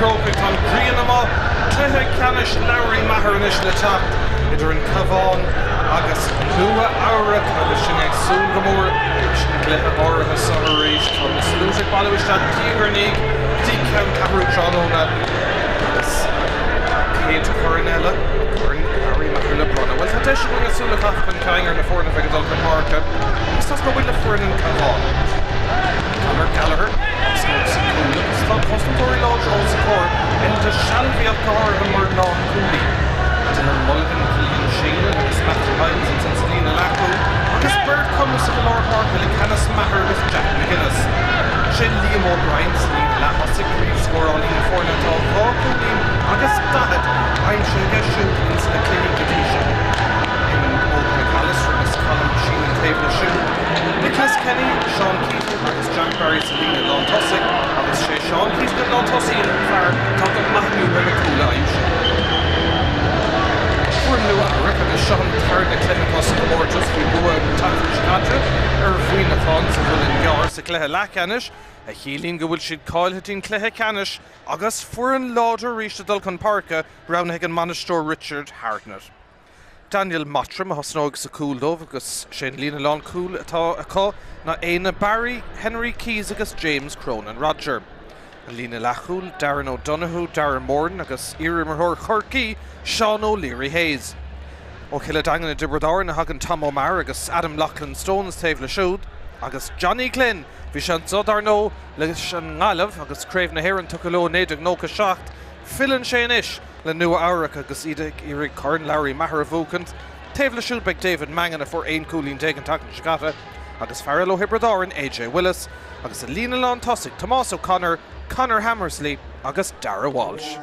Chrócaigh. Tá an ghrian amuigh. Cluiche ceannais Lowry Maher anois le teacht idir an Cabhán agus Nua Eabhrac agus sinn ag súil go mór leis an gcluiche áirithe seo arís. Tá na sluaite ag bailiú isteach diaidh ar ndiaidh go dtí ceanncheathrú tráthnóna agus an chéad chorn eile, Corn Lowry Maher le bronnadh. Bhuel, tá deis againne súil a chaitheamh chun cinn ar na foirne a bheidh ag dul chun páirce agus tosnóidh muid le foireann an Chabháin. Conor Gallagher a thosnóidh sa chúl agus tá cosantóirí láidre os a chomhair, Enda Shalvey ach go háirithe mar lánchúlaí. Dylan Mulligan, Cillian Sheehan agus Matthew Hynes ansan sa líne leathchúil agus beirt chumasach i lár páirce le Canice Maher agus Jack McGuinness. Sé Liam O'Brien sa líne leath-thosaigh, príomhscórálaí na foirne atá 2 chúilín agus 40 aimsithe aige siúd ins na cluichí go dtí seo. Éamonn Óg McAllister agus Colm Sheehan taobh leis siúd. Nicholas Kenny, Seán Keating agus Jack Barry sa líne lántosaigh agus sé Seán Keating an lántosaí an fear atá go maith inniu ar na cúil a aimsiú. Foireann Nua Eabhrac agus seo an tarna cluiche acu sa chomórtas. Bhí bua an tseachtain seo caite ar Mhuineachán sa Mhuileann gCearr sa chluiche leathcheannais, a chiallaíonn go bhfuil siad cáilithe don chluiche ceannais agus foireann láidir arís ag dul chun páirce, roghnaithe ag an mbainisteoir Richard Hartnett. Daniel Mottram a thosnóidh sa chúl dóibh agus sé an líne lánchúil atá acu ná Éanna Barry, Henry Keyes agus James Cronin Rodger. An líne leathchúil, Darren O'Donoghue, Darren Moran agus iarimreoir Chorcaí, Seán O'Leary Hayes. Ó Chill an Daingin i dTiobraid Árann a thagann Tom O'Meara agus Adam Loughlin Stones taobh leis siúd agus Johnny Glynn, bhí sé anseo dar ndóigh leis an nGaillimh agus Craobh na hÉireann tugtha leo i 1997, Filleann sé anois le Nua Eabhrac agus iad ag iarraidh Corn Lowry Maher a bhuachaint. Taobh leis siúd beidh David Mangan a fuair 11 cúilín an tseachtain seo caite agus fear eile ó Thiobraid Árann, AJ Willis, agus sa líne lán tosaigh, Tomás O'Connor, Conor Hammersley agus Darragh Walsh.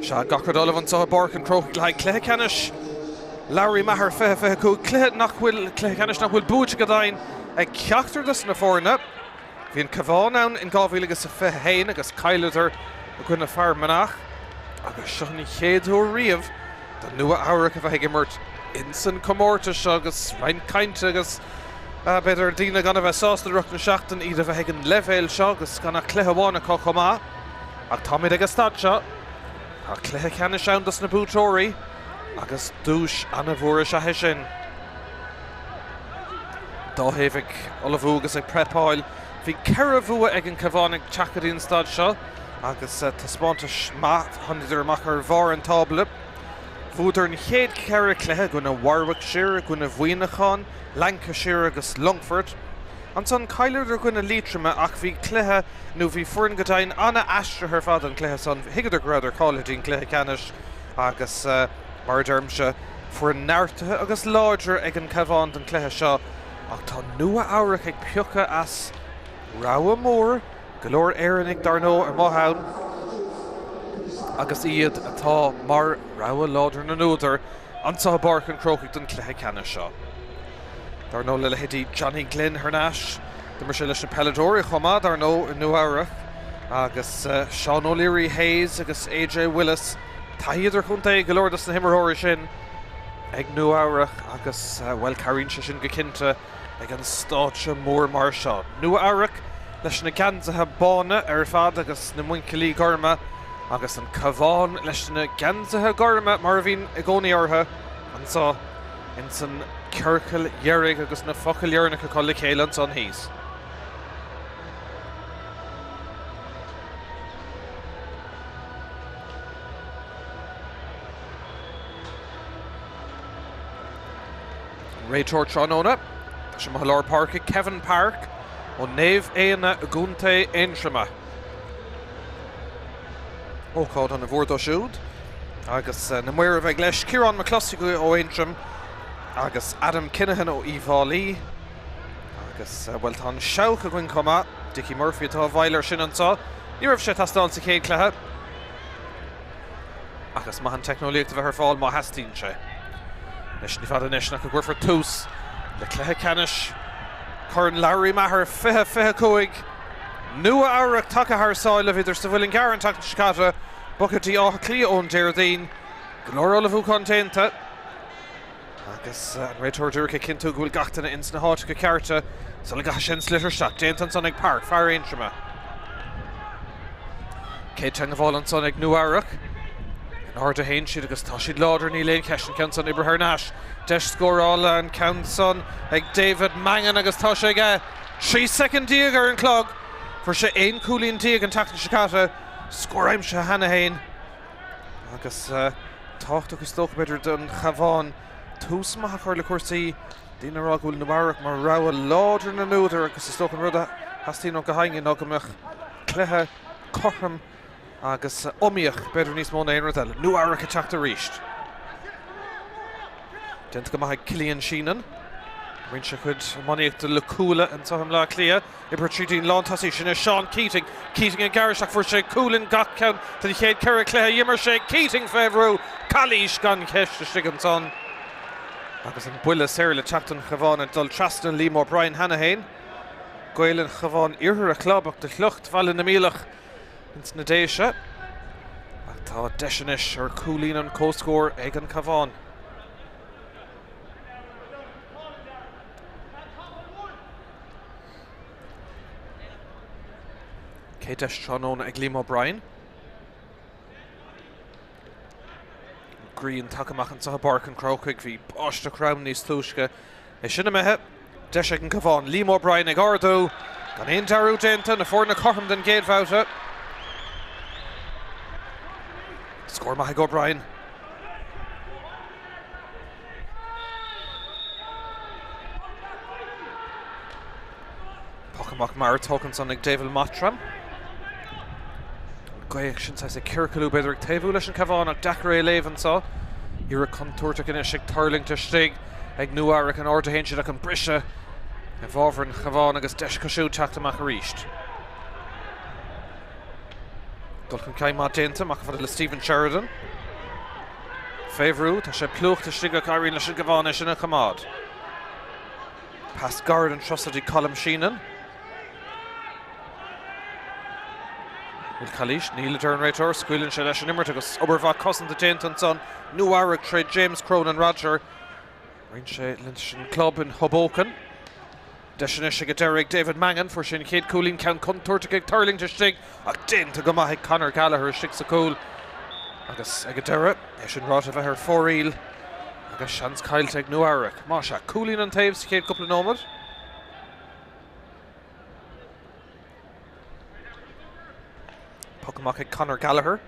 Sea, gach rud ullamh anseo i bPáirc an Chrócaigh le haghaidh cluiche ceannais Lowry Maher 2025, cluiche nach bhfuil, cluiche ceannais nach bhfuil buaite go deimhin ag ceachtar de na foirne. Bhí an Cabhán ann in 2021 agus chailleadar i gcoinne Fear Manach agus seo an chéad uair riamh do Nua Eabhrac a bheith ag imirt ins an comórtas seo agus roinnt cainte agus b'fhéidir daoine gan a bheith sásta i rith na seachtaine iad a bheith ag an leibhéal seo agus gan ach cluiche amháin acu chomh maith. Ach táimid ag an staid seo. Tá cluiche ceannais ann dos na buaiteoirí agus duais an-mhór is ea é sin. Dá thaobh ag ullmhú agus ag prepáil. Bhí 4 bhua ag an Cabhán ag teacht go dtí an staid seo agus taispeántas maith, tháinigeadar amach ar bharr an tábla. Bhuadar an chéad cheithre chluiche i gcoinne Warwickshire, i gcoinne Mhuineacháin, Lancashire agus Longfort. Ansan chailleadar i gcoinne Liatroma ach bhí cluiche, nó bhí foireann go deimhin an-aisteach ar fad an cluiche san. Thuigeadar go rabhadar cáilithe dtí'n gcluiche ceannais agus mar a deirimse, Foireann neartaithe agus láidir ag an Cabhán don chluiche seo ach tá Nua Eabhrac ag piocadh as rogha mór, go leor Éireannaigh dar ndóigh amuigh ann agus iad atá mar rogha láidir na n-údar anseo i bPáirc an Chrócaigh don chluiche ceannais seo. Dar ndóigh le leithéidí Johnny Glynn thar n-ais, d'imir sé leis na peileadóirí chomh maith dar ndóigh i Nua Eabhrac agus Seán O'Leary Hayes agus AJ Willis, Taithí idirchontae ag go leor dos na himreoirí sin ag Nua Eabhrac agus, bhuel, cabhraíonn sé sin go cinnte ag an stáitse mór mar seo. Nua Eabhrac leis na geansaithe bána ar fad agus na muinchillí gorma agus an Cabhán leis na geansaithe gorma mar a bhíonn i gcónaí orthu anseo ins an ciorcal dheiridh agus na focail dheireanacha acu le chéile ansan thíos. Réiteoir tráthnóna, tá sé amuigh i lár páirce, Kevin Park ó Naomh Éanna i gContae Aontroma. Ócáid ana mhór dó siúd agus na maoir a bheidh leis, Ciarán McCluskey ó Aontroim agus Adam Kinahan ó Uíbh Fhailí. Agus, bhuel, tá an seabhac againn chomh maith. Dickie Murphy atá i bhfeighil air sin anseo. Ní raibh sé ag teastáil sa chéad chluiche. Ach is maith an teicneolaíocht a bheith ar fáil má theastaíonn sé. Anois, ní fada anois ach go gcuirfear tús le cluiche ceannais Chorn Lowry Maher 2025. Nua Eabhrac tagtha thar sáile, bhíodar sa Mhuileann gCearr an tseachtain seo caite, bogtha dtí Áth Cliath ón Déardaoin. Go leor ullmhúchán déanta. Agus an réiteoir díreach ag cinntiú go bhfuil gach duine ins na háiteacha cearta sula gcaithfidh sé an sliotar isteach. Déanta ansan ag Park, fear Aontroma. Céad teangabháil ansan ag Nua Eabhrac. In airde a théann siad agus tá siad láidir, níl aon cheist. An ceann san oibrithe thar n-ais. Deis scórála an ceann san ag David Mangan agus tá sé aige. 13 soicind ar an chlog. Fuair sé 11 cúilín an tseachtain seo caite. Scór aimsithe cheana féin agus tábhachtach is dócha b'fhéidir don Chabhán tús maith a chur le cúrsaí. Daoine ag rá go bhfuil Nua Eabhrac mar rogha láidir na n-údar agus is dócha an rud a theastaíonn ó gach éinne ná go mbeadh cluiche cothrom agus iomaíoch, b'fhéidir níos mó ná aon rud eile. Nua Eabhrac ag teacht arís. Déanta go maith ag Cillian Sheenan. Rinne sé a chuid iománaíochta le Cuala anseo i mBleá Cliath. Oibrithe tríd an lántosaí, sin é Seán Keating. Keating ag gearradh isteach, fuair sé cúl in gach ceann den chéad cheithre chluiche a d'imir sé. Keating fé bhrú, calaois gan cheist istigh ansan. Agus an buille saor le teacht don Chabhán ag dul trasna Liam O'Brien cheana féin. Gaeil an Chabháin Iarthair a chlub ach de shliocht Bhaile na Míolach ins na Déise. Ach tá deis anois ar chúilín an comhscóir ag an Cabhán. Céad deis tráthnóna ag Liam O'Brien. An ghrian tagtha amach anseo i bPáirc an Chrócaigh. Bhí báisteach throm níos túisce. É sin imithe. Deis ag an Cabhán. Liam O'Brien ag ardú. Gan aon dearúd déanta. Na foirne cothrom den gcéad bhabhta. Scór maith ag O'Brien. Poc amach mear tógtha ansan ag David Mottram. An ghaoth sin saghas ag ciorcalú b'fhéidir ag taobhú leis an Cabhán ach deacair é a léamh anseo. Iarracht contúirteach anois ag tuirlingt istigh ag Nua Eabhrac in airde a théann siad ach an briseadh i bhfabhar an Chabháin agus deis acu siúd teacht amach arís. Dul chun cinn maith déanta, amach chomh fada le Stephen Sheridan. Fé bhrú, tá sé plúchta istigh ach éiríonn leis an gCabhán é sin a choimeád. Pas gairid an turas go dtí Colm Sheenan. Bhfuil calaois? Níl, a deir an réiteoir. Scaoileann sé leis an imirt agus obair mhaith cosanta déanta ansan. Nua Eabhrac tré James Cronin Rodger. Rinne sé leis an gclub in Hoboken. Deis anois ag an deireadh ag David Mangan. Fuair sé an chéad chúilín, ceann contúirteach ag tuirlingt istigh ach déanta go maith ag Conor Gallagher istigh sa chúl. Agus ag an deireadh, é sin ráite, a bheith ar fóraoil agus seans caillte ag Nua Eabhrac. Más ea, cúilín an taobh sa chéad cúpla nóiméad. Poc amach ag Conor Gallagher.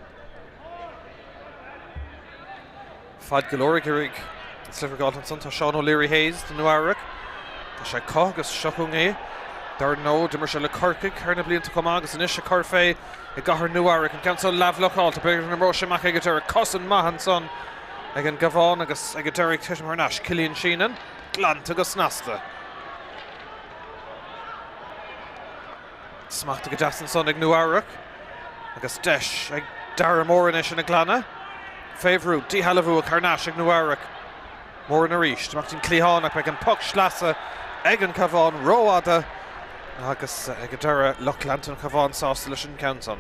Fad go leor ag iarraidh an sliotar a fháilt ansan. Tá Seán O'Leary Hayes do Nua Eabhrac. Tá sé acu agus seo chugainn é. Dar ndóigh, d'imir sé le Corcaigh thar na blianta chomh maith agus anois ag cur fé i gcathair Nua Eabhrac. An ceann seo leathbhlocáilte. B'fhéidir go n-imreoidh sé amach ag an deireadh. Cosaint maith ansan ag an gCabhán agus ag an deireadh ag titim thar n-ais. Cillian Sheenan glanta go snasta. Smachta go deas ansan ag Nua Eabhrac agus deis ag Dara Moran é sin a ghlanadh. Fé bhrú, díshealbhú ach thar n-ais ag Nua Eabhrac. Moran arís, amach dtí'n cliathán ach beidh an poc sleasa ag an Cabhán rófhada agus ag an deireadh lucht leanta an Chabháin sásta leis an gceann san.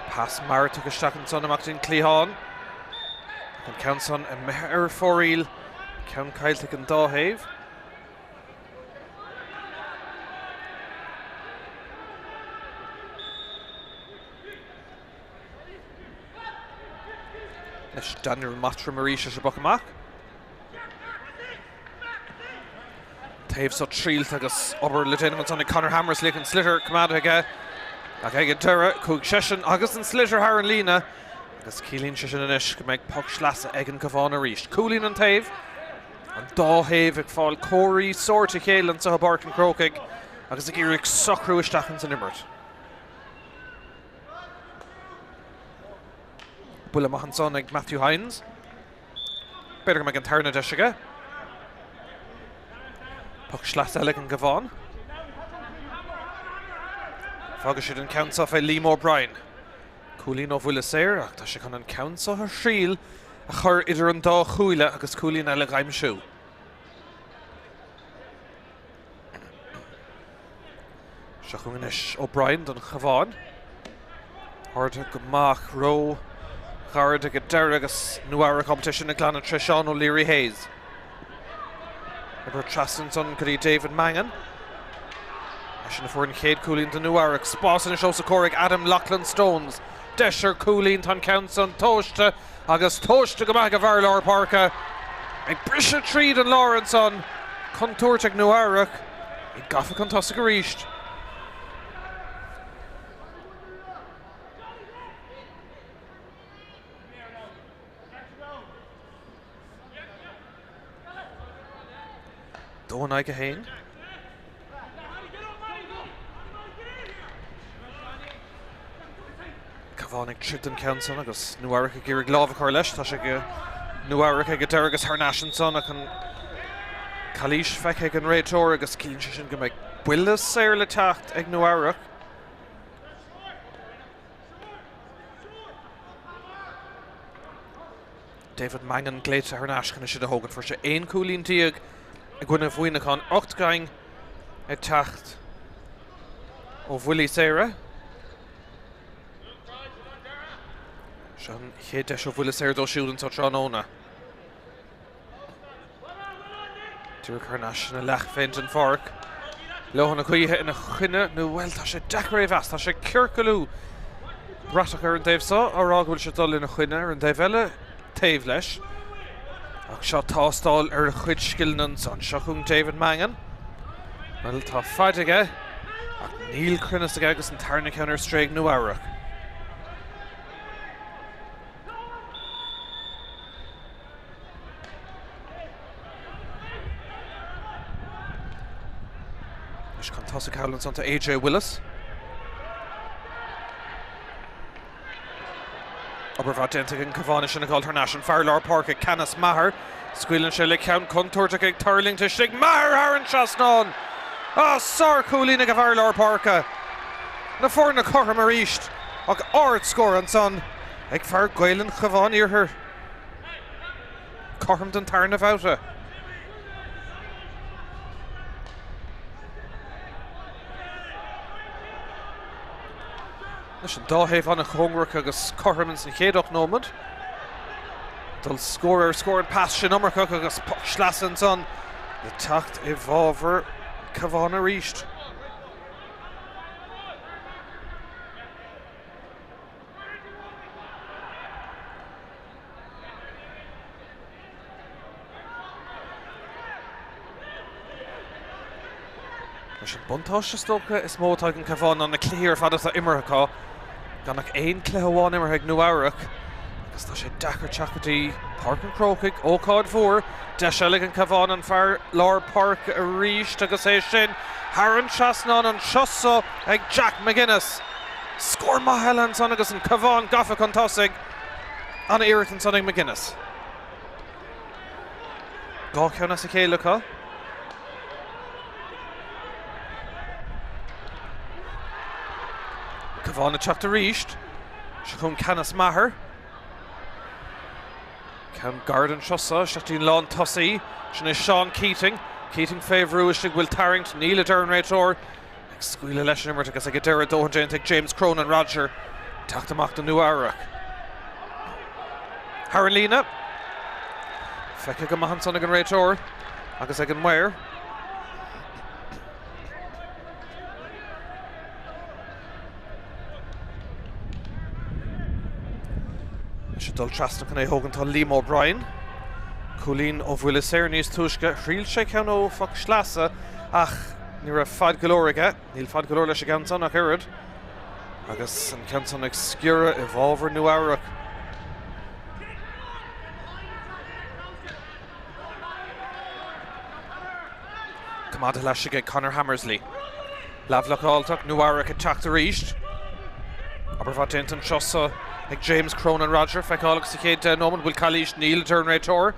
Pas malartach isteach ansan amach dtí'n cliathán. An ceann san imithe ar fóraoil. Ceann caillte ag an dá thaobh. Leis Daniel Mottram arís leis an bpoc amach. Taobh so triailte agus obair le déanamh ansan ag Conor Hammersley an sliotar coimeádta aige ach ag an deireadh chuaigh seisean agus an sliotar thar an líne agus ciallaíonn sé sin anois go mbeidh poc sleasa ag an Cabhán arís. Cúilín an taobh, an dá thaobh ag fáil comharthaí sóirt a chéile anseo i bPáirc an Chrócaigh agus ag iarraidh socrú isteach ins an imirt. Buille maith ansan ag Matthew Hynes. B'fhéidir go mbeidh an tarna deis aige. Poc sleasa eile ag an gCabhán. Fágfaidh siad an ceann seo fé Liam O'Brien. Cúilín ó bhuille saor ach tá sé chun an ceann seo a thriail a chur idir an dá chuaille agus cúilín eile a aimsiú. Seo chugainn anois O'Brien don Chabhán. Ardaithe go maith ró-ghairid ag an deireadh agus Nua Eabhrac ábalta é sin a ghlanadh tré Seán O'Leary Hayes. Oibrithe trasna ansan go dtí David Mangan. Eisean a fuair an chéad cúilín do Nua Eabhrac. Spás anois os a comhair ag Adam Loughlin Stones. Deis ar cúilín, tá an ceann san tomhaiste agus tomhaiste go maith ag an bhfear lár páirce. Ag briseadh tríd an lár ansan. Contúirt ag Nua Eabhrac. Iad gafa chun tosaigh arís. 2 in aghaidh 1. Cabhán ag troid don ceann san agus Nua Eabhrac ag iarraidh lámh a chur leis. Tá sé ag Nua Eabhrac ag an deireadh agus thar n-ais ansan ach an calaois feicthe ag an réiteoir agus ciallaíonn sé sin go mbeidh buille saor le teacht ag Nua Eabhrac. David Mangan glaoite thar n-ais chun é sin a thógaint. Fuair sé 11 cúilín i gcoinne Mhuineacháin, 8 gcinn ag teacht ó bhuillí saora. Seo an chéad deis ó bhuille saor dó siúd anseo tráthnóna. Díreach thar n-ais ina leath féin den pháirc. Leoithne na gaoithe ina choinne, nó bhuel, tá sé deacair é a mheas. Tá sé ag ciorcalú bratach ar an dtaobh seo, á rá go bhfuil sé ag dul ina choinne ar an dtaobh eile, taobh leis. Ach seo tástáil ar a chuid scileanna ansan. Seo chugainn David Mangan. Bhuel, tá faid aige, ach níl cruinneas aige agus an tarna ceann ar strae ag Nua Eabhrac. Anois chun tosaigh thall ansan tá AJ Willis. Obair mhaith déanta ag an Cabhán é sin a fháil thar n-ais. An fear lár páirce Canice Maher. Scaoileann sé le ceann contúirteach ag tuirlingt istigh. Maher thar an trasnán! Ah, sár-chúilín ag an bhfear lár páirce. Na foirne cothrom arís ach ard-scór ansan ag fear Gaolainn Chabhán Iarthair. Cothrom don tarna bhabhta. Anois an dá thaobh an-chóngarach agus cothrom ins an chéad 8 nóiméad. Dul scór ar scór an pas sin iomarcach agus poc sleasa ansan le teacht i bhfabhar Cabhán arís. Leis an buntáiste is dócha is mó atá ag an Cabhán ná na cluichí ar fad atá imeartha acu, gan ach aon cluiche amháin imeartha ag Nua Eabhrac, agus tá sé deacair teacht go dtí Páirc an Chrócaigh, ócáid mhór, deis eile ag an Cabhán an fear lár páirce arís agus é sin thar an trasnán anseo so ag Jack McGuinness. Scór maith eile ansan agus an Cabhán gafa chun tosaigh. An-iarracht ansan ag McGuinness. 2 cheann as a chéile acu. Cabhán ag teacht arís. Seo chugainn Canice Maher. Ceann gairid anseo so, isteach dtí'n lán tosaí. Sin é Seán Keating. Keating fé bhrú istigh, bhfuil tarraingt, níl a deir an réiteoir. Ag scaoileadh leis an imirt agus ag an deireadh dóthain déanta ag James Cronin Rodger teacht amach do Nua Eabhrac. Thar an líne. Feicthe go maith ansan ag an réiteoir agus ag an maor. Anois ag dul trasna chun é a thógaint tá Liam O'Brien. Cúilín ó bhuille saor níos túisce. Thriail sé ceann ó phoc sleasa ach ní raibh fad go leor aige. Níl fad go leor leis an gceann san ach oiread. Agus an ceann san ag sciorradh i bhfabhar Nua Eabhrac. Coimeádta leis aige Conor Hammersley. Leathbhlocáilte, Nua Eabhrac ag teacht arís. Obair mhaith déanta anseo so ag James Cronin Rodger. Feiceálach sa chéad 10 nóiméad. Bhfuil calaois? Níl, a deir an réiteoir.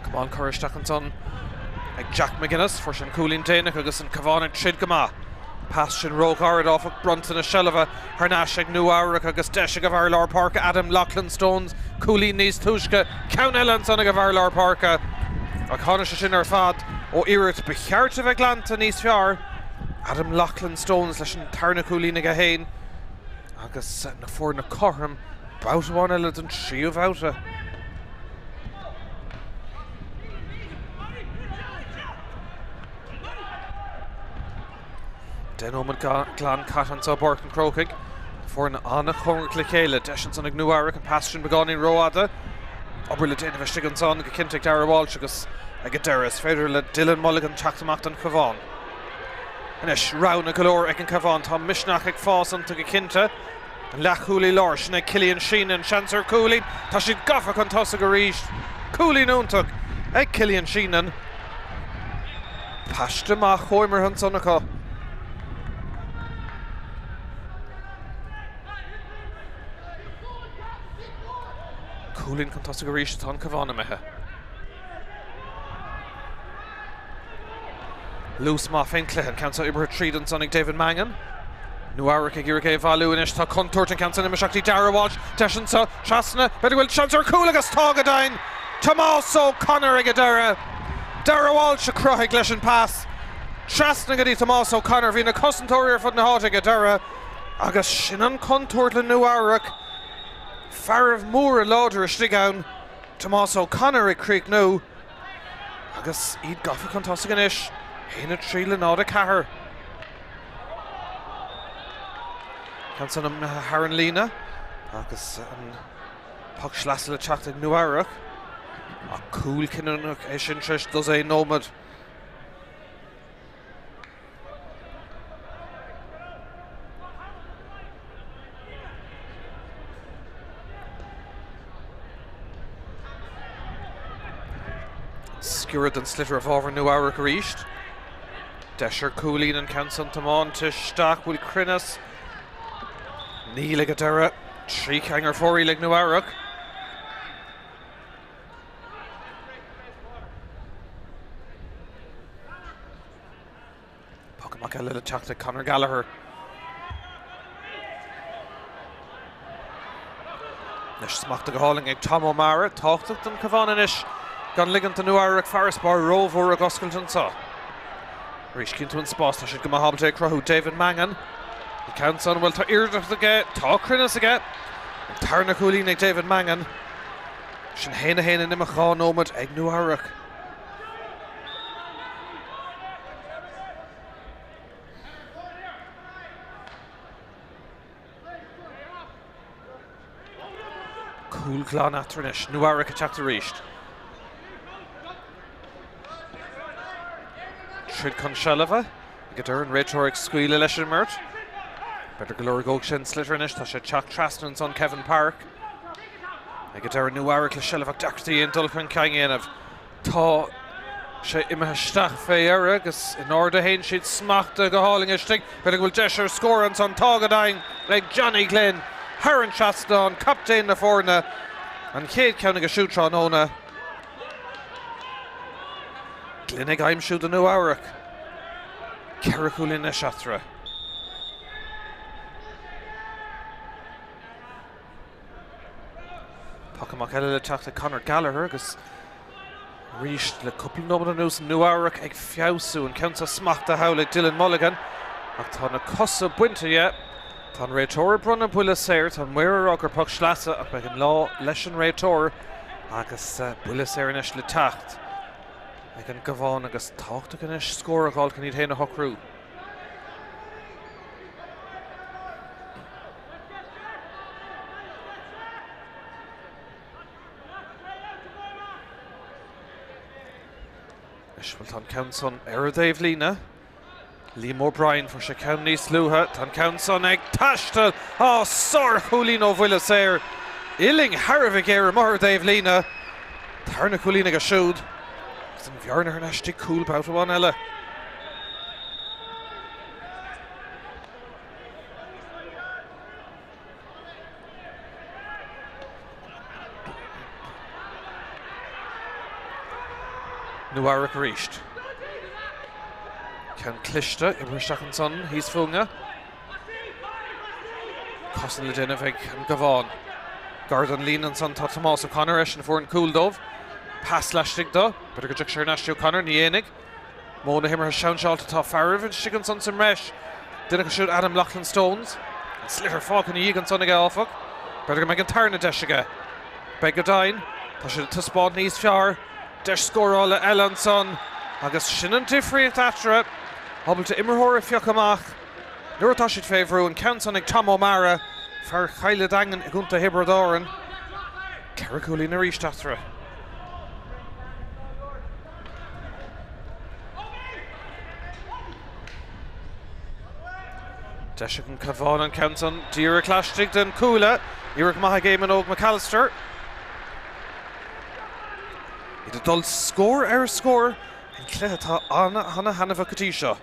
Camán curtha isteach ansan ag Jack McGuinness. Fuair sé an cúilín déanach agus an Cabhán ag troid go maith. Pas sin róghairid áfach, bronnta na seilbhe thar n-ais ag Nua Eabhrac agus deis ag an bhfear lár páirce Adam Loughlin Stones cúilín níos túisce. Ceann eile ansan ag an bhfear lár páirce ach tháinig sé sin ar fad ó iarracht ba cheart a bheith glanta níos fearr. Adam Loughlin Stones leis an tarna cúilín aige féin agus na foirne cothrom babhta amháin eile don tríú bhabhta. 10 nóiméad glan caite anseo i bPáirc an Chrócaigh. Na foirne an-chóngarach le chéile. Deis ansan ag Nua Eabhrac, an pas sin beagáinín rófhada. Obair le déanamh istigh ansan go cinnte ag Darragh Walsh agus ag an deireadh is féidir le Dylan Mulligan teacht amach don Chabhán. Anois, roghanna go leor ag an Cabhán. Tá misneach ag fás iontu go cinnte. An leathchúlaí láir, sin é Cillian Sheenan. Seans ar chúilín. Tá siad gafa chun tosaigh arís. Cúilín iontach ag Cillian Sheenan. Paiste maith comhimeartha ansan acu. Cúilín chun tosaigh arís atá an Cabhán imithe. Luas maith fén chluiche, an ceann seo oibrithe tríd ansan ag David Mangan. Nua Eabhrac ag iarraidh é a bhailiú anois, tá contúirt an ceann san imithe isteach dtí Darragh Walsh, deis anseo, trasna, b'fhéidir go bhfuil seans ar chúl agus tá go deimhin! Tomás O'Connor ag an deireadh. Darragh Walsh a chruthaigh leis an pas trasna go dtí Tomás O'Connor. Bhí na cosantóirí ar fud na háite ag an deireadh agus sin an chontúirt le Nua Eabhrac. Fearaibh móra láidre istigh ann. Tomás O'Connor ag críochnú agus iad gafa chun tosaigh anois, 1, 3 le 0, 4. Ceann san imithe thar an líne agus an poc sleasa le teacht ag Nua Eabhrac. Ach cúl cinniúnach é sin tar éis dosaen nóiméad. Sciorradh den sliotar i bhfabhar Nua Eabhrac arís. Deis ar chúilín an ceann san tiomáinte isteach. Bhfuil cruinneas? Níl ag an deireadh. 3 cheann ar fóraoil ag Nua Eabhrac. Poc amach eile le teacht ag Conor Gallagher. Anois smachta go hálainn ag Tom O'Mara. Tábhachtach don Chabhán anois gan ligint do Nua Eabhrac farasbarr rómhór a dh'oscailt anseo. Arís cinntiú an spás, tá siad go maith ábalta é a chruthú. David Mangan. An ceann san, bhuel tá iarracht aige, tá cruinneas aige. An tarna cúilín ag David Mangan. Sin 1-1 in imeacht 2 nóiméad ag Nua Eabhrac. Cúl glan eatarthu anois. Nua Eabhrac ag teacht arís. Troid chun seilbhe. Ag an deireadh an réiteoir ag scaoileadh leis an imirt. B'fhéidir go lorgódh sé an sliotar anois. Tá sé ag teacht trasna ansan Kevin Park. Ag an deireadh Nua Eabhrac le seilbh ach deacrachtaí aon dul chun cinn a dhéanamh. Tá sé imithe isteach fé dheireadh agus in airde a théann siad smachtaithe go hálainn istigh. B'fhéidir go bhfuil deis ar scór ansan. Tá go deimhin ag Johnny Glynn thar an trasnán, captaen na foirne, an chéad cheann aige siúd tráthnóna. Glynn ag aimsiú do Nua Eabhrac. 4 chúilín anois eatarthu. Poc amach eile le teacht ag Conor Gallagher agus arís le cúpla nóiméad anuas Nua Eabhrac ag feabhsú. An ceann seo smachtaithe thall ag Dylan Mulligan ach tá na cosa bainte dhe. Tá an réiteoir ag bronnadh buille saor. Tá an maor ag rá gur poc sleasa ach beidh an lá leis an réiteoir agus buille saor anois le teacht ag an gCabhán agus tábhachtach anois scór a fháil chun iad féin a shocrú. Anois, bhuel, tá an ceann san ar an dtaobhlíne. Liam O'Brien, fuair sé ceann níos luaithe. Tá an ceann san ag taisteal. Á, sárchúilín ó bhuille saor. Uillinn thar a bheith géar amuigh ar an dtaobhlíne. Tarna cúilín aige siúd. Agus an bhearna thar n-ais dtí cúl babhta amháin eile. Nua Eabhrac arís. Ceann cliste, oibrithe isteach ansan, thíos fúinne. Cosaint le déanamh ag an gCabhán. Gar don líne ansan tá Tomás O'Connor, eisean a fuair an cúl dóibh. Pas laistigh dó. B'fhéidir go dtiocfaidh sé thar n-ais go O'Connor, ní dhéanfaidh. Modh na himeartha seanseáilte tá fearaibh istigh ansan sa mbreis. Duine acu siúd Adam Loughlin Stones. An sliotar fágtha ina dhiaidh ansan aige áfach. B'fhéidir go mbeidh an tarna deis aige. Beidh go deimhin. Tá siad ag taispeáint níos fearr. Deis scórála eile ansan agus sin an difríocht eatarthu. Ábalta imreoir a phiocadh amach. Nuair atá siad fé bhrú, an ceann san ag Tom O'Mara, fear Chill an Daingin i gContae Thiobraid Árann. 4 chúilín arís eatarthu. Deis ag an Cabhán an ceann san díreach laistigh den chuaille. Iarracht maith ag Éamonn Óg McAllister. Iad ag dul scór ar scór in cluiche atá ana-thaitneamhach go dtí seo.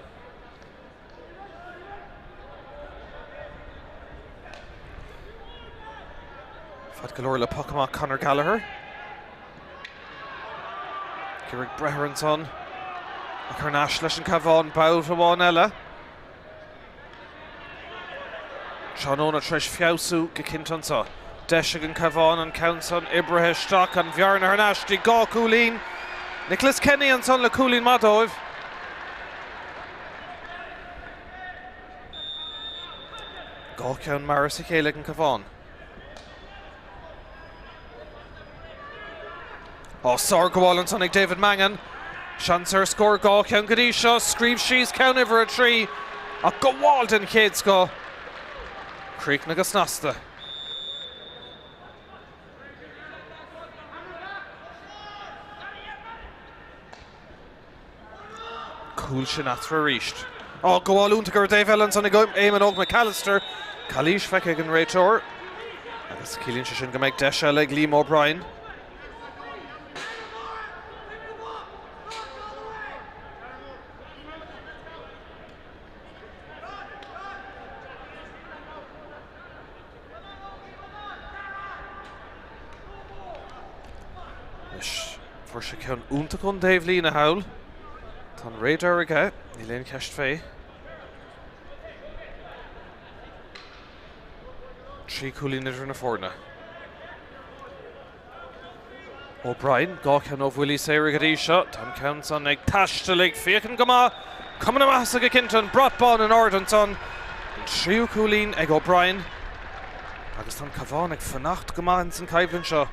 Fad go leor le poc amach Conor Gallagher. Ag iarraidh breith air ansan ach thar n-ais leis an Cabhán babhta amháin eile. Tráthnóna tar éis feabhsú go cinnte anso. Deis ag an Cabhán an ceann san oibrithe isteach, an bhearna thar n-ais dtí 2 chúilín. Nicholas Kenny ansan le cúilín maith dóibh. 2 cheann mar as a chéile ag an Cabhán. Á, sárghabháil ansan ag David Mangan. Seans ar scór 2 cheann go dtí seo. Scríobh síos ceann uimhir 3 ach gabháil den chéad scoth. Críochnaithe go snasta. Cúl sin eatarthu arís. Á, gabháil iontach ar an dtaobh eile ansan ag Éamonn Óg McAllister. Calaois feicthe ag an réiteoir. Agus ciallaíonn sé sin go mbeidh deis eile ag Liam O'Brien. Anois, fuair sé ceann iontach ón dtaobhlíne thall. Tá an radar aige, níl aon cheist fé. 3 chúilín idir na foirne. O'Brien, 2 cheann ó bhuillí saora go dtí seo. Tá an ceann san ag taisteal, ag féachaint go maith. Cuma na maitheasa go cinnte, an brat bán in airde ansan. An tríú cúilín ag O'Brien. Agus tá an Cabhán ag fanacht go maith ins an choimhlint seo.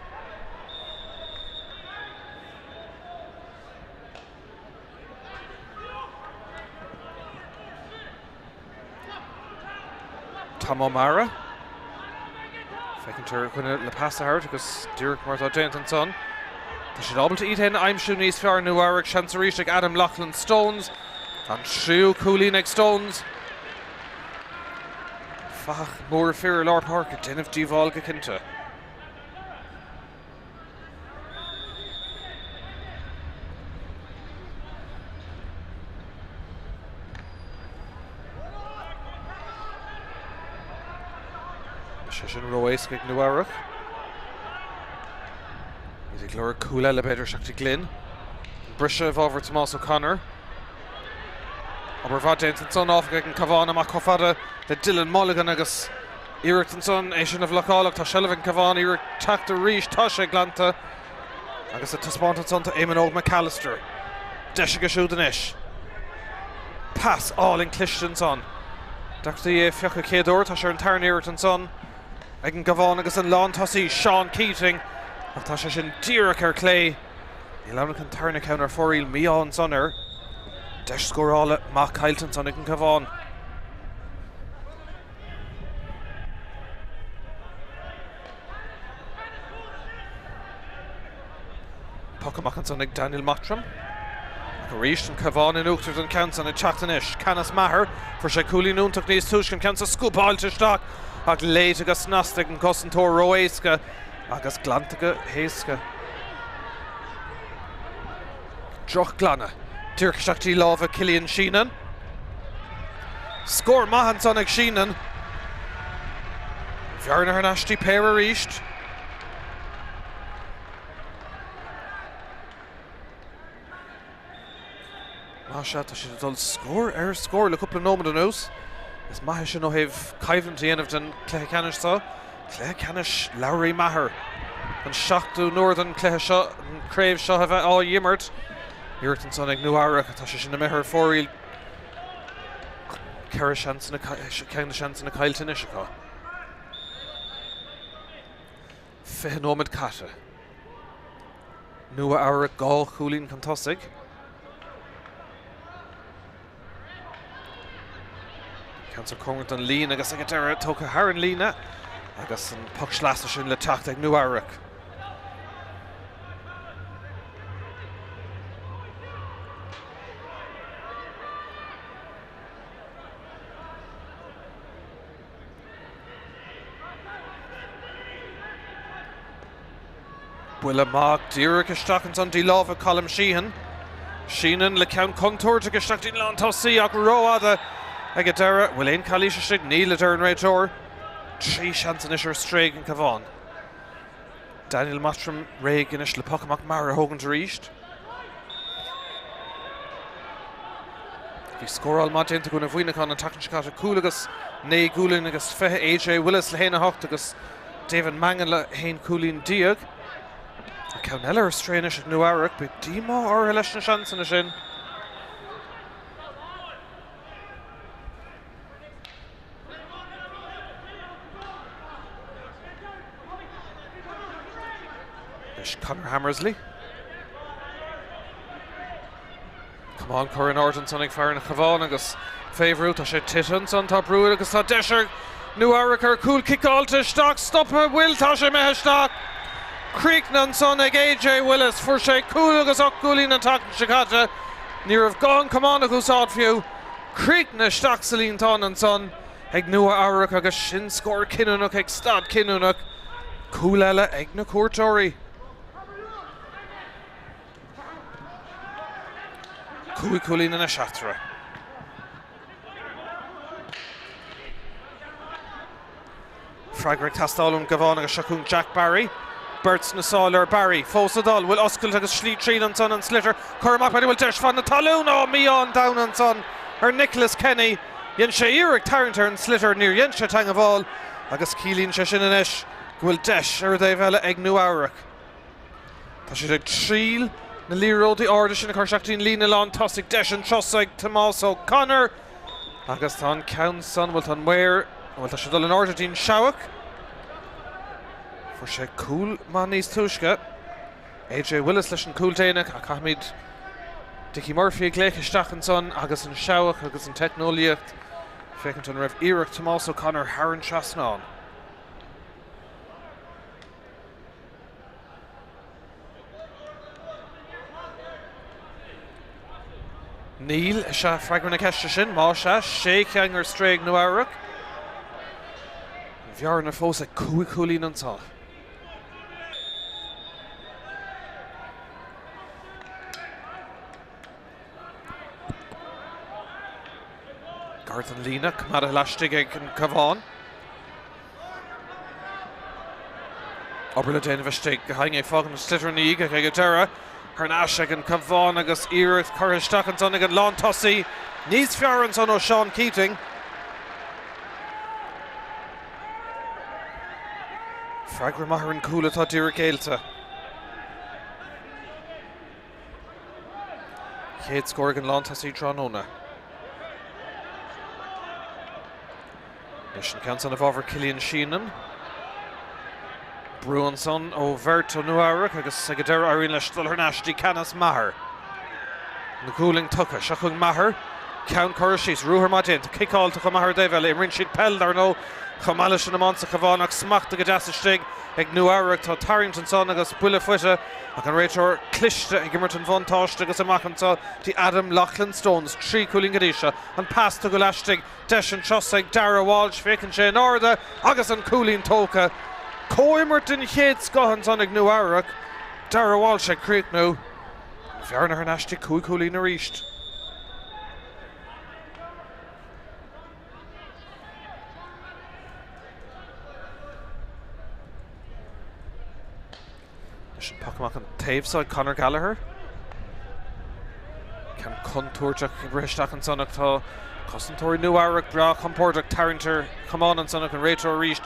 Tom O'Mara. Féachaint ar dhuine le pas a thabhairt agus díreach mar atá déanta ansan. Tá siad ábalta iad féin a aimsiú níos fearr Nua Eabhrac. Seans arís ag Adam Loughlin Stones. An tríú cúilín ag Stones. Fathach mór fir i lár páirce ag déanamh díobháil go cinnte. Sé sin ró-éasca ag Nua Eabhrac. Iad ag lorg cúl eile b'fhéidir isteach dtí Glynn. An briseadh i bhfabhar Tomás O'Connor. Obair mhaith déanta ansan áfach ag an Cabhán amach chomh fada le Dylan Mulligan agus Iarracht ansan é sin a bhlocáil ach tá seilbh ag an Cabhán, iarracht teacht arís, tá sé glanta agus ag taispeáint ansan do Éamonn Óg McAllister. Deis aige siúd anois. Pas álainn cliste ansan. Deacrachtaí é a phiocadh chéad uair, tá sé ar an tarna iarracht ansan ag an gCabhán agus an lántosaí Seán Keating ach tá sé sin díreach ar clé. Níl ann ach an tarna ceann ar fóraoil, mí-ádh ansan air. Deis scórála maith caillte ansan ag an Cabhán. Poc amach ansan ag Daniel Mottram. Ach arís an Cabhán in uachtar don ceann san ag teacht anois. Canice Maher, fuair sé cúilín iontach níos túisce an ceann sa scuabáilte isteach ach léite go snasta ag an gcosantóir ró-éasca agus glanta go héasca. Drochghlanadh. Díreach isteach dtí lámha Cillian Sheenan. Scór maith ansan ag Sheenan. Bhearna thar n-ais dtí péire arís. Más ea, tá siad ag dul scór ar scór le cúpla nóiméad anuas. Is maith é sin ó thaobh coimhlint a dhéanamh den chluiche ceannais seo. Cluiche ceannais Lowry Maher. An seachtú n-uair don chluiche seo, an chraobh seo a bheith á imirt. Iarracht ansan ag Nua Eabhrac, tá sé sin imithe ar fóraoil. 4 seansanna, ceann de seansanna caillte anois acu. 20 nóiméad caite. Nua Eabhrac 2 chúilín chun tosaigh. Ceann san cóngarach don líne agus ag an deireadh tógtha thar an líne agus an poc sleasa sin le teacht ag Nua Eabhrac. Buille amach díreach isteach ansan dtí lámha Colm Sheehan. Sheehan le ceann contúirteach isteach dtí'n lántosaí ach rófhada ag an deireadh. Bhfuil aon calaois istigh? Níl, a deir an réiteoir. 3 seans anois ar strae ag an Cabhán. Daniel Mottram réidh anois le poc amach mear a thógaint arís. Bhí scóráil maith déanta ag Mhuineachán an tseachtain seo caite, cúl agus 9 gcúilín agus 20, AJ Willis le 1-8 agus David Mangan le 11 cúilín. Tá ceann eile ar strae anois ag Nua Eabhrac, beidh díomá orthu leis na seansanna sin. Anois Conor Hammersley. Camán curtha in airde ansan ag fear an Chabháin agus fé bhrú tá sé tite ansan, tá brú agus tá deis ag Nua Eabhrac ar chúl ciceáilte isteach, stoptha, bhfuil, tá sé imithe isteach. Críochnaithe ansan ag AJ Willis, fuair sé cúl agus 8 gcúilín an tseachtain seo caite. Ní raibh gá an camán a úsáid fiú. Críochnaithe isteach sa líontán ansan ag Nua Eabhrac agus sin scór cinniúnach ag staid cinniúnach. Cúl eile ag na cuairteoirí. 5 cúilín anois eatarthu. Freagra ag teastáil ón gCabhán agus seo chugainn Jack Barry. Beirt sna sála ar Barry. Fós ag dul. Bhfuil oscailt agus slí tríd ansan an sliotar. Cur amach b'fhéidir bhfuil deis fan na talún. Ó, mí-ádh an domhain ansan ar Nicholas Kenny. Dhein sé iarracht tarraingt ar an sliotar, níor dhein sé teangmháil agus ciallaíonn sé sin anois go bhfuil deis ar an dtaobh eile ag Nua Eabhrac. Tá siad ag triail na liathróidí arda sin a chur isteach dtí'n líne lán tosaigh. Deis anseo ag Tomás O'Connor agus tá an ceann san, bhuel tá an maor, bhuel tá sé dul in airde dtí'n Seabhac. Fuair sé cúl maith níos túisce. AJ Willis leis an cúl déanach ach caithfimid Dickie Murphy a ghlaoch isteach ansan agus an Seabhac agus an teicneolaíocht féachaint an raibh iarracht Tomás O'Connor thar an trasnán. Níl, is ea freagra na ceiste sin. Más ea, sé cheann ar strae ag Nua Eabhrac. An bhearna fós ag 5 chúilín anseo. Gar don líne, coimeádta laistigh ag an Cabhán. Obair le déanamh istigh go hAinge ag fágaint an sliotar ina dhiaidh ag an deireadh. Thar n-ais ag an Cabhán agus iarracht curtha isteach ansan ag an lántosaí. Níos fearr ansan ó Seán Keating. Freagra maith ar an gcúl atá díreach géillte. Chéad scór ag an lántosaí tráthnóna. Anois an ceann san i bhfabhar Cillian Sheehan. Brú ansan ó bheirt ó Nua Eabhrac agus ag an deireadh éiríonn leis dul thar n-ais dtí Canice Maher. An ghualainn tugtha. Seo chugainn Maher. Ceann curtha síos. Ruathar maith déanta. Ciceáilte chomh maith ar an dtaobh eile. Imríonn siad peil, dar ndóigh, chomh maith leis an iomáint sa Chabhán ach smachtaithe go deas istigh ag Nua Eabhrac. Tá tarraingt ansan agus buille faighte ach an réiteoir cliste ag imirt an bhuntáiste agus amach anseo dtí Adam Loughlin Stones. 3 chúilín go dtí seo. An pas tugtha laistigh. Deis anseo ag Darragh Walsh, féachann sé in airde agus an cúilín tógtha. Comhimirt den chéad scoth ansan ag Nua Eabhrac. Darragh Walsh ag críochnú. An bhearna thar n-ais dtí 5 chúilín arís. Leis an poc amach an taobh seo ag Conor Gallagher. Ceann contúirteach ag rith isteach ansan ach tá cosantóirí Nua Eabhrac breá compordach tarraingt ar chamán ansan ach an réiteoir arís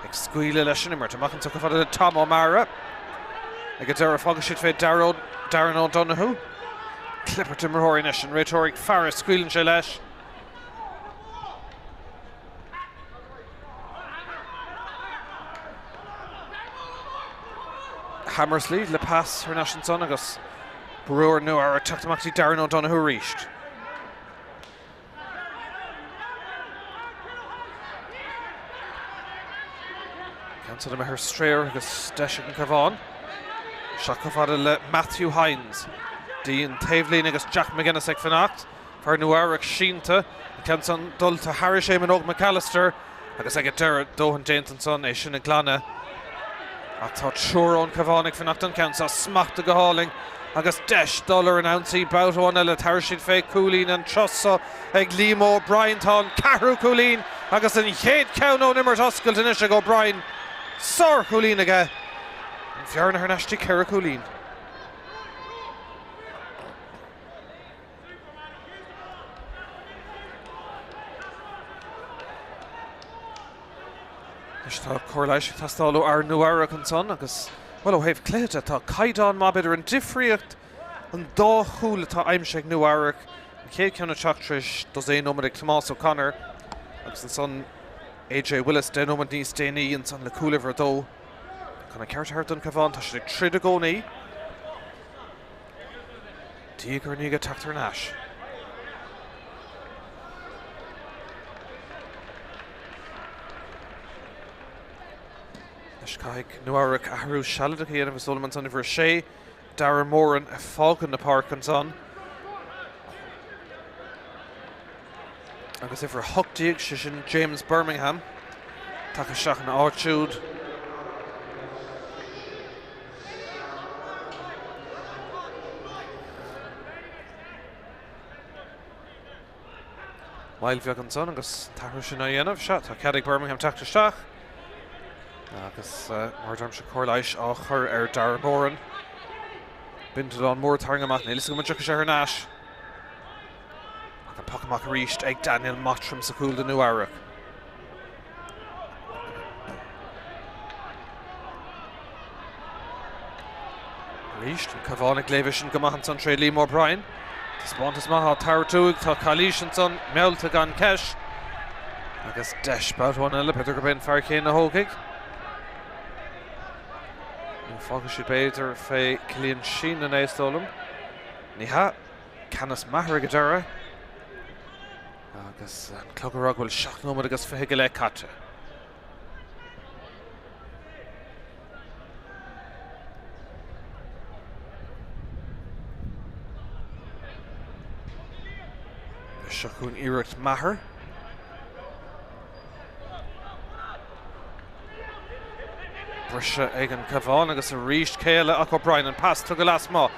ag scaoileadh leis an imirt. Amach anseo chomh fada le Tom O'Mara. Ag an deireadh fágfaidh siad fé Darren O'Donoghue. Clibirt imreoirí anois, an réiteoir ag faire, scaoileann sé leis. Hammersley le pas thar n-ais ansan agus brú ar Nua Eabhrac teacht amach dtí Darren O'Donoghue arís. Ceann san imithe ar strae agus deis ag an Cabhán. Isteach chomh fada le Matthew Hynes. Dtí an taobhlíne agus Jack McGuinness ag fanacht. Fear Nua Eabhrac sínte. An ceann san dulta thairis Éamonn Óg McAllister agus ag an deireadh dóthain déanta ansan é sin a ghlanadh. Ach tá triúr ón Chabhán ag fanacht don cheann seo. Smachtaithe go hálainn agus deis dul ar an ionsaí babhta amháin eile. Tabharfaidh siad fé chúilín an turas seo ag Liam O'Brien. Tá an ceathrú cúilín agus an chéad cheann ón imirt oscailte anois ag O'Brien. Sárchúilín aige. An bhearna thar n-ais dtí 4 chúilín. Anois tá cóir leighis ag teastáil ó fhear Nua Eabhrac ansan agus, bhuel, ó thaobh cluiche de, tá caighdeán maith, b'fhéidir an difríocht an dá chúl atá aimsithe ag Nua Eabhrac, an chéad ceann ag teacht tar éis dosaen nóiméad ag Tomás O'Connor agus ansan AJ Willis 10 nóiméad níos déanaí ansan le cúl uimhir a dó. Chun an ceart a thabhairt don Chabhán, tá siad ag troid i gcónaí. Diaidh ar ndiaidh ag teacht thar n-ais. Anois caithfidh Nua Eabhrac athrú sealadach a dhéanamh is dóigh liom ansan uimhir 6, Darren Moran ag fágaint na páirce ansan. Agus uimhir 18, sé sin James Birmingham, tagtha isteach ina áit siúd. Moill bheag ansan agus an t-athrú sin á dhéanamh. Sea, tá cead ag Birmingham teacht isteach. Agus mar a deirimse cóir leighis á chur ar Darren Moran. Bindealán mór tarraingthe amach, níl a fhios agam an dtiocfaidh sé thar n-ais. Ach an poc amach arís ag Daniel Mottram sa chúl do Nua Eabhrac. Arís, an Cabhán ag léamh sin go maith ansan tré Liam O'Brien. Taispeántas maith á tabhairt uaidh, tá calaois ansan meallta gan ceist. Agus deis babhta amháin eile, b'fhéidir gurb é an fear céanna a thógfaidh. Nó fágfaidh siad b'fhéidir fé Cillian Sheehan é is dóigh liom. Ní hea. Ceannas Maher ag an deireadh agus an clog ag rá go bhfuil 7 nóiméad agus 20 go leith caite. Seo chugainn iarracht Maher. Briseadh ag an Cabhán agus arís cé eile ach O'Brien. An pas tugtha lasmuigh.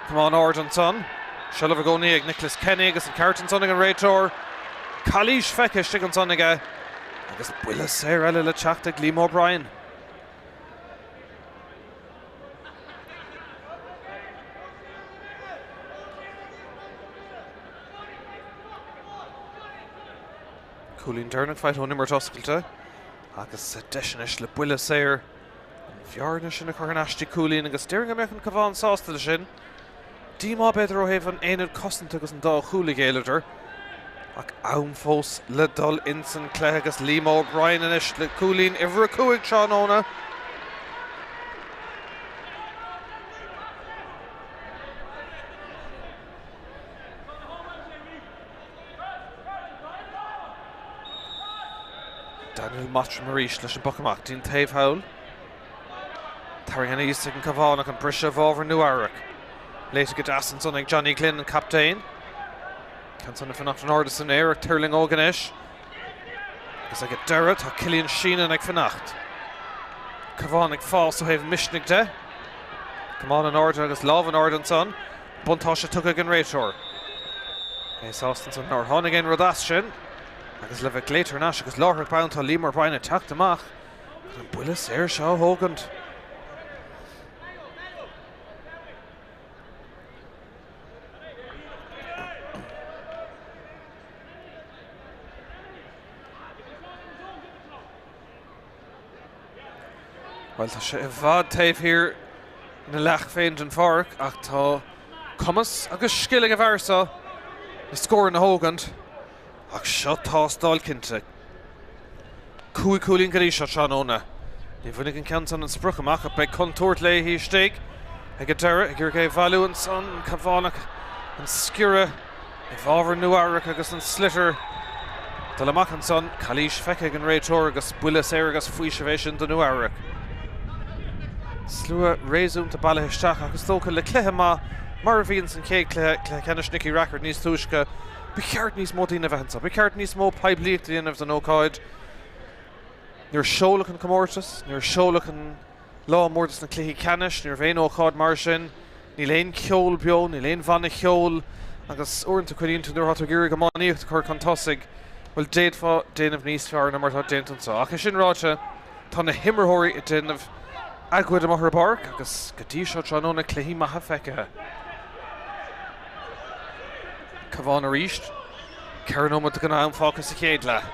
Camán ard ansan. Seilbh i gcónaí ag Nicholas Kenny agus an ceart ansan ag an réiteoir. Calaois feicthe istigh ansan aige agus buille saor eile le teacht ag Liam O'Brien. Cúilín deireanach faighte ón imirt oscailte agus deis anois le buille saor an bhearna sin a chur thar n-ais dtí cúilín agus déarfainn go mbeadh an Cabhán sásta leis sin. Díomá b'fhéidir ó thaobh an aonad cosanta agus an dá chúl a ghéilleadar ach am fós le dul insan cluiche agus Liam O'Brien anois le cúilín uimhir 5 tráthnóna. Daniel Mottram arís leis an bpoc amach dtí'n taobh thall. Tarraingthe aníos ag an Cabhánach an briseadh i bhfabhar Nua Eabhrac. Léite go deas ansan ag Johnny Glynn, an captaen. Ceann san ag fanacht in airde san aer ag tuirling óg anois. Agus ag an deireadh tá Cillian Sheenan ag fanacht. Cabhán ag fás ó thaobh misnigh de. Camán in airde agus lámh in airde ansan. Buntáiste tugtha ag an réiteoir. É sásta ansan nár tháinig aon rud as sin agus le bheith glaoite thar n-ais agus láithreach bonn tá Liam O'Brien ag teacht amach chun an buille saor seo a thógaint. Bhuel, tá sé i bhfad taobh thiar ina leath féin den pháirc ach tá cumas agus scil ag an bhfear seo na scóranna a thógaint. Ach seo tástáil cinnte. 5 chúilín go dtí seo tráthnóna. Ní bhainfidh an ceann san an sprioc amach ach beidh contúirt léi istigh ag an deireadh. Ag iarraidh é a bhailiú ansan, an Cabhánach, an sciorradh i bhfabhar Nua Eabhrac agus an sliotar. Dul amach ansan, calaois feicthe ag an réiteoir agus buille saor agus faoiseamh é sin do Nua Eabhrac. Slua réasúnta bailithe isteach ach is dócha le cluiche maith mar a bhí ins an chéad chluiche, cluiche ceannais Nicky Rackard níos túisce, ba cheart níos mó daoine a bheith anseo, ba cheart níos mó poiblíocht a dhéanamh don ócáid. Níor seoladh an comórtas, níor seoladh an. Lá mór dos na cluichí ceannais, ní raibh aon ócáid mar sin, níl aon cheol beo, níl aon bhanna cheoil agus uaireanta cuimhníonn tú nuair atá tú ag iarraidh iománaíocht a chur chun tosaigh, bhuel d'fhéadfá déanamh níos fearr ná mar atá déanta anseo. Ach é sin ráite, tá na himreoirí ag déanamh a gcuid amuigh ar an bpáirc agus go dtí seo tráthnóna cluichí maithe feicthe. Cabhán arís. 4 nóiméad den am fágtha sa chéad leath.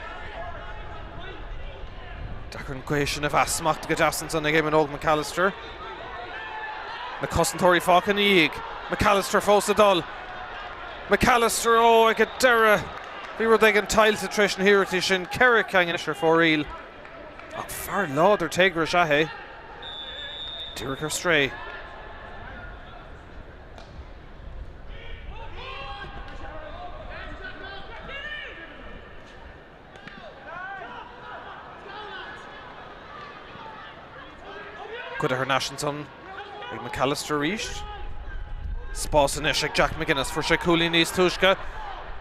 Deacair an ghaoth sin a mheas. Smachtaithe go deas ansan ag Éamonn Óg McAllister. Na cosantóirí fágtha ina dhiaidh. McAllister fós ag dul. McAllister, ó, ag an deireadh bhí rud éigin tuillte tar éis na hiarrachtaí sin. 4 ceann anois ar fóraoil. Ach fear láidir téagartha is ea é. Díreach ar strae. Goidte thar n-ais ansan ag McAllister arís. Spás anois ag Jack McGuinness. Fuair sé cúilín níos túisce.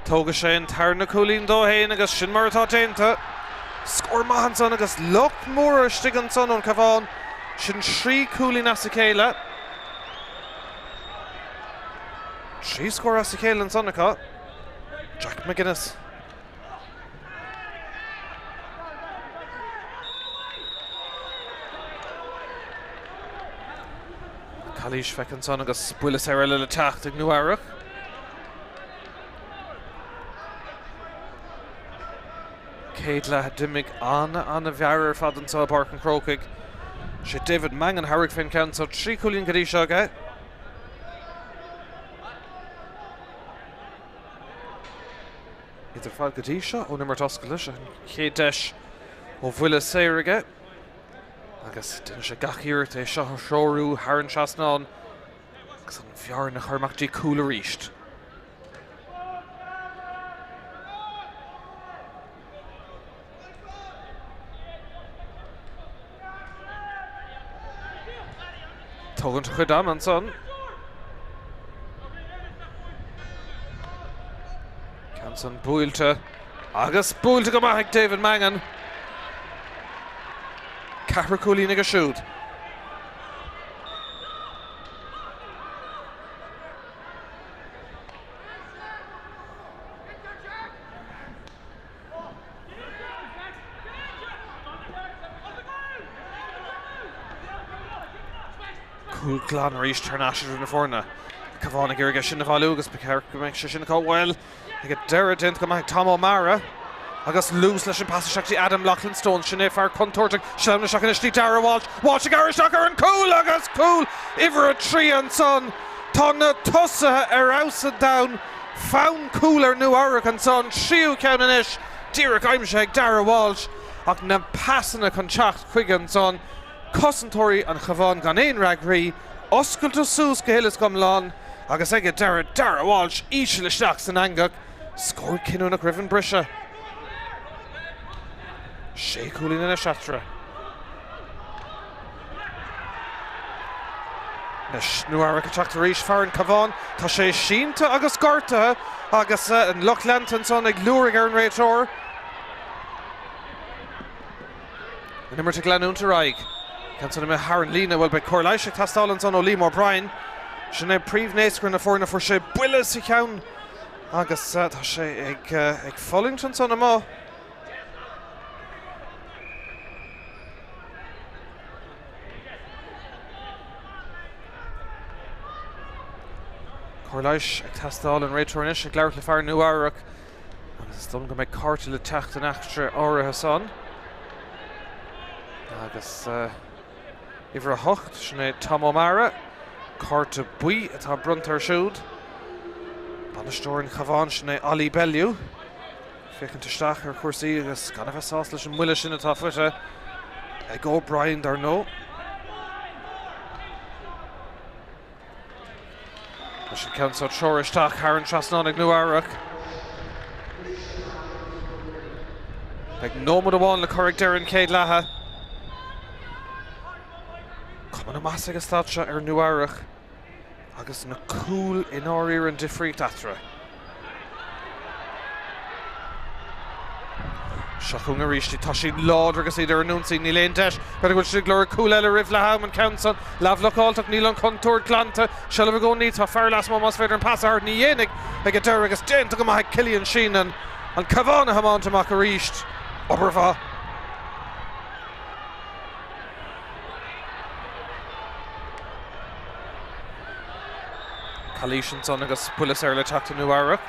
Tógfaidh sé an tarna cúilín dó fhéin agus sin mar atá déanta. Scór maith ansan agus lucht mór istigh ansan ón Cabhán. Sin 3 cúilín as a chéile. 3 scór as a chéile ansan acu. Jack McGuinness. Calaois feicthe ansan agus buille saor eile le teacht ag Nua Eabhrac. Céad leath a d'imigh an-an-mhear ar fad anseo i bPáirc an Chrócaigh. Sé David Mangan a thabharfaidh fén ceann so, 3 chúilín go dtí seo aige. Iad ar fad go dtí seo ón imirt oscailte, seo an chéad deis ó bhuille saor aige agus déanfaidh sé gach iarracht é seo a threorú thar an trasnán agus an bhearna a chur amach dtí cúl arís. Tógaint a chuid ama ansan. Ceann san buailte agus buailte go maith ag David Mangan. Ceathrú cúilín aige siúd. Cúl glan arís thar n-ais idir na foirne. Cabhán ag iarraidh é sin a bhailiú agus ba cheart go mbeadh sé sin acu. Bhuel, ag an deireadh déanta go maith ag Tom O'Mara agus luas leis an pas isteach dtí Adam Loughlin Stone. Sin é fear contúirteach. Sleamhain isteach anois dtí Darragh Walsh. Walsh ag gearradh isteach ar an gcúl agus cúl uimhir 3 ansan. Tá na tosaithe ar fheabhas sa domhan. Fonn cúl ar Nua Eabhrac ansan, tríú ceann anois, díreach aimsithe ag Darragh Walsh ach na pasanna chun teacht chuige ansan, cosantóirí an Chabháin gan aon fhreagraí, oscailte suas go huile is go hiomlán agus ag an deireadh Darragh Walsh íseal isteach san eangach, scór cinniúnach roimh an briseadh. Sé chúilín anois eatarthu. Anois Nua Eabhrac ag teacht arís, fear an Cabhán, tá sé sínte agus gortaithe agus an lucht leanta ansan ag liúirigh ar an réiteoir. An imirt ag leanúint ar aghaidh. Ceann san imithe thar an líne, bhuel beidh cóir leighis ag teastáil ansan ó Liam O'Brien. Sin é príomh-naoscaire na foirne, fuair sé buille sa cheann agus tá sé ag fulaingt ansan amuigh. Cóir leighis ag teastáil, an réiteoir anois ag labhairt le fear Nua Eabhrac agus is dóigh liom go mbeidh cárta le teacht an eachtra áirithe san. Agus uimhir 8, sin é Tom O'Mara, cárta buí atá bronnta air siúd. Bainisteoir an Chabháin, sin é Ollie Bellew. Féachaint isteach ar chúrsaí agus gan a bheith sásta leis an mbuille sin atá faighte ag O'Brien dar ndóigh. Leis an ceann seo treoraithe isteach thar an trasnán ag Nua Eabhrac. Beidh nóiméad amháin le cur ag deireadh an chéad leatha. Cuma na measa ag an staid seo ar Nua Eabhrac agus na cúil i ndáiríre an difríocht eatarthu. Seo chugainn arís iad. Tá siad láidir agus iad ar an ionsaí. Níl aon deis. B'fhéidir go bhfuil siad ag lorg cúl eile roimh leath am an ceann san. Leathbhlocáilte ach níl an chontúirt glanta. Seilbh i gcónaí. Tá fear lasmuigh más féidir an pas a thabhairt. Ní dhéanfaidh ag an deireadh agus déanta go maith ag Cillian Sheenan. An Cabhán a thiomáint amach arís. Obair mhaith. Calaois ansan agus buille saor le teacht do Nua Eabhrac.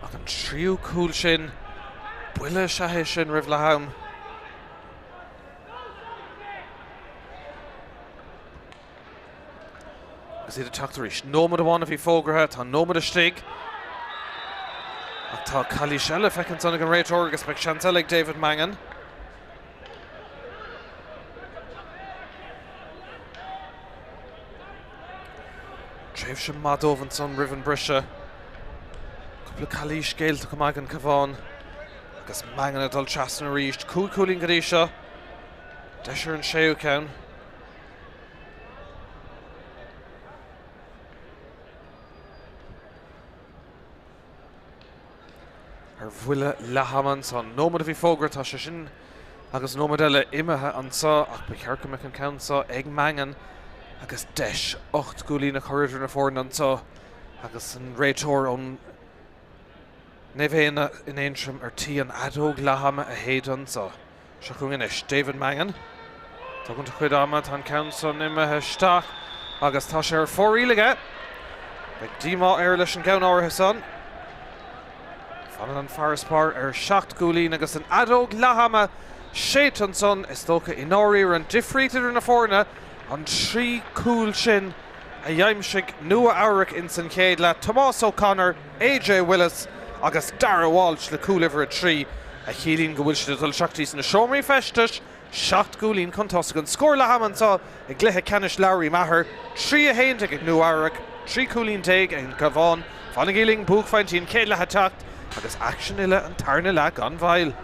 Ach an tríú cúl sin, buille is ea é sin roimh leath am. Agus iad ag teacht arís. Nóiméad amháin a bhí fógraithe, tá nóiméad istigh. Ach tá calaois eile feicthe ansan ag an réiteoir agus beidh seans eile ag David Mangan. Tréimhse maith dóibh ansan roimh an briseadh. Cúpla calaois géillte go maith ag an Cabhán. Agus Mangan ag dul trasna arís. 5 cúilín go dtí seo. Deis ar an séú ceann. Ar bhuille leath ama ansan. Nóiméad a bhí fógraithe, tá sé sin agus nóiméad eile imithe anso ach ba cheart go mbeadh an ceann seo ag Mangan agus deis 8 gcúilín a chur idir na foirne anso agus an réiteoir ón Naomh Éanna in Aontroim ar tí an fheadóg leath ama a shéideadh anso. Seo chugainn anois David Mangan. Tógaint a chuid ama, tá an ceann san imithe isteach agus tá sé ar fóraoil aige. Beidh díomá air leis an gceann áirithe san. Fanann an farasbarr ar sheacht gcúilín agus an fheadóg leath ama séidte ansan. Is dócha i ndáiríre an difríocht idir na foirne, an 3 cúl sin a d'aimsigh Nua Eabhrac ins an chéad leath, Tomás O'Connor, AJ Willis agus Darragh Walsh le cúl uimhir 3, a chiallaíonn go bhfuil siad ag dul isteach dtí sna seomraí feistis, 7 gcúilín chun tosaigh. An scór leath ama anseo i gcluiche ceannais Lowry Maher, 3 11 ag Nua Eabhrac, 13 cúilín ag an Cabhán. Fanaigí linn, buaicphointí an chéad leath ag teacht agus aicsean uile an tarna leath gan mhoill.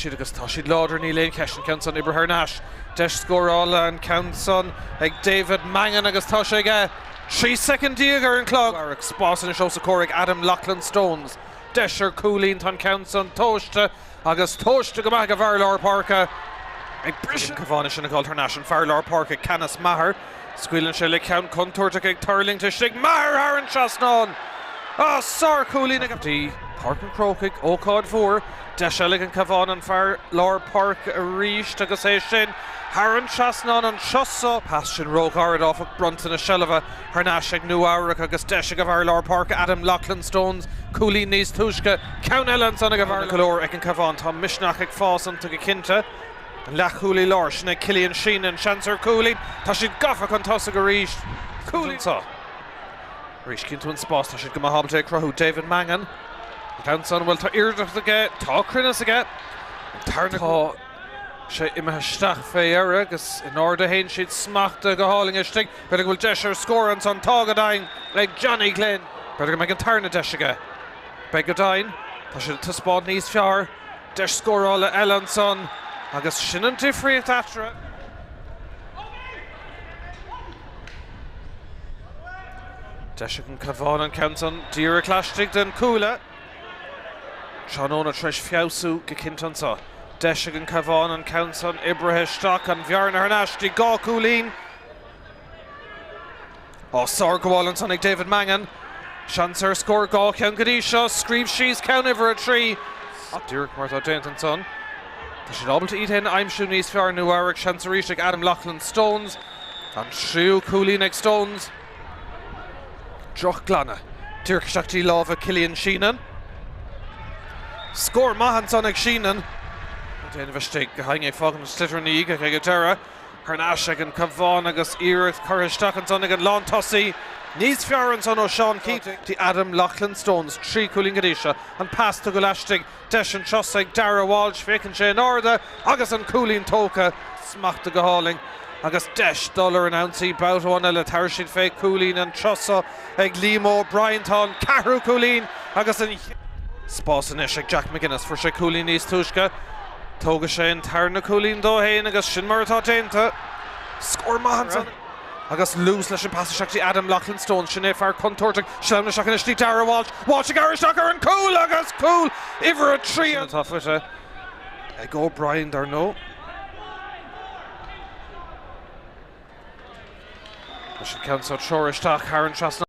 Siad agus tá siad láidir, níl aon cheist. An ceann san oibrithe thar n-ais. Deis scórála an ceann san ag David Mangan agus tá sé aige. 13 soicind ar an chlog. Spás anois os a comhair ag Adam Loughlin Stones. Deis ar chúilín, tá an ceann san tomhaiste agus tomhaiste go maith ag an bhfear lár páirce. Ag briseadh an Cabhán sin ag dul thar n-ais. An fear lár páirce Canice Maher. Scaoileann sé le ceann contúirteach ag tuirlingt istigh. Maher thar an trasnán! Ah, sárchúilín ag dtí Páirc an Chrócaigh, ócáid mhór. Deis eile ag an Cabhán, an fear lár páirce arís agus é sin thar an trasnán anseo sa. Pas sin róghairid áfach, bronnta na seilbhe thar n-ais ag Nua Eabhrac agus deis ag an bhfear lár páirce Adam Loughlin Stones cúilín níos túisce. Ceann eile ansan ag an bhfear. Go leor ag an Cabhán, tá misneach ag fás iontu go cinnte. An leathchúlaí láir, sin é Cillian Sheenan, seans ar chúilín, tá siad gafa chun tosaigh arís. Cúilín anseo. Arís, cinntiú an spás, tá siad go maith ábalta é a chruthú. David Mangan, an ceann san, bhuel, tá iarracht aige, tá cruinneas aige. An tarna Tá sé imithe isteach fé dheireadh agus in airde a théann siad smachtaithe go hálainn istigh. B'fhéidir go bhfuil deis ar scór ansan, tá go deimhin ag Johnny Glynn. B'fhéidir go mbeidh an tarna deis aige. Beidh go deimhin. Tá siad ag taispeáint níos fearr. Deis scórála eile ansan agus sin an difríocht eatarthu. Deis ag an Cabhán an ceann san díreach laistigh den cuaille. Tráthnóna tar éis feabhsú go cinnte anso. Deis ag an Cabhán an ceann san oibrithe isteach, an bhearna thar n-ais dtí 2 chúilín. Á, sárghabháil ansan ag David Mangan. Seans ar scór 2 cheann go dtí seo. Scríobh síos ceann uimhir 3. Díreach mar atá déanta ansan. Tá siad ábalta iad féin a aimsiú níos fearr Nua Eabhrac. Seans arís ag Adam Loughlin Stones. An tríú cúilín ag Stones. Drochghlanadh. Díreach isteach dtí lámha Cillian Sheenan. Scór maith ansan ag Sheenan. Déanamh istigh go hAinge ag fágaint an sliotar ina dhiaidh ag an deireadh. Thar n-ais ag an Cabhán agus iarracht curtha isteach ansan ag an lántosaí. Níos fearr ansan ó Seán Keating. Dtí Adam Loughlin Stones, 3 cúilín go dtí seo. An pas tugtha laistigh, deis anseo ag Darragh Walsh, féachann sé in airde agus an cúilín tógtha. Smachta go hálainn agus deis dul ar an ionsaí babhta amháin eile. Tabharfaidh siad fé cúilín an turas seo ag Liam O'Brien. Tá an ceathrú cúilín agus an. Spás anois ag Jack McGuinness. Fuair sé cúilín níos túisce. Tógfaidh sé an tarna cúilín dó fhéin agus sin mar atá déanta. Scór maith ansan. Agus luas leis an pas isteach dtí Adam Loughlin Stones. Sin é fear contúirteach. Sleamhnaigh isteach anois dtí Darragh Walsh. Walsh ag gearradh isteach ar an gcúl agus cúl uimhir 3. Sin atá faighte ag O'Brien dar ndóigh. Leis an ceann seo treoraithe isteach thar an trasnán.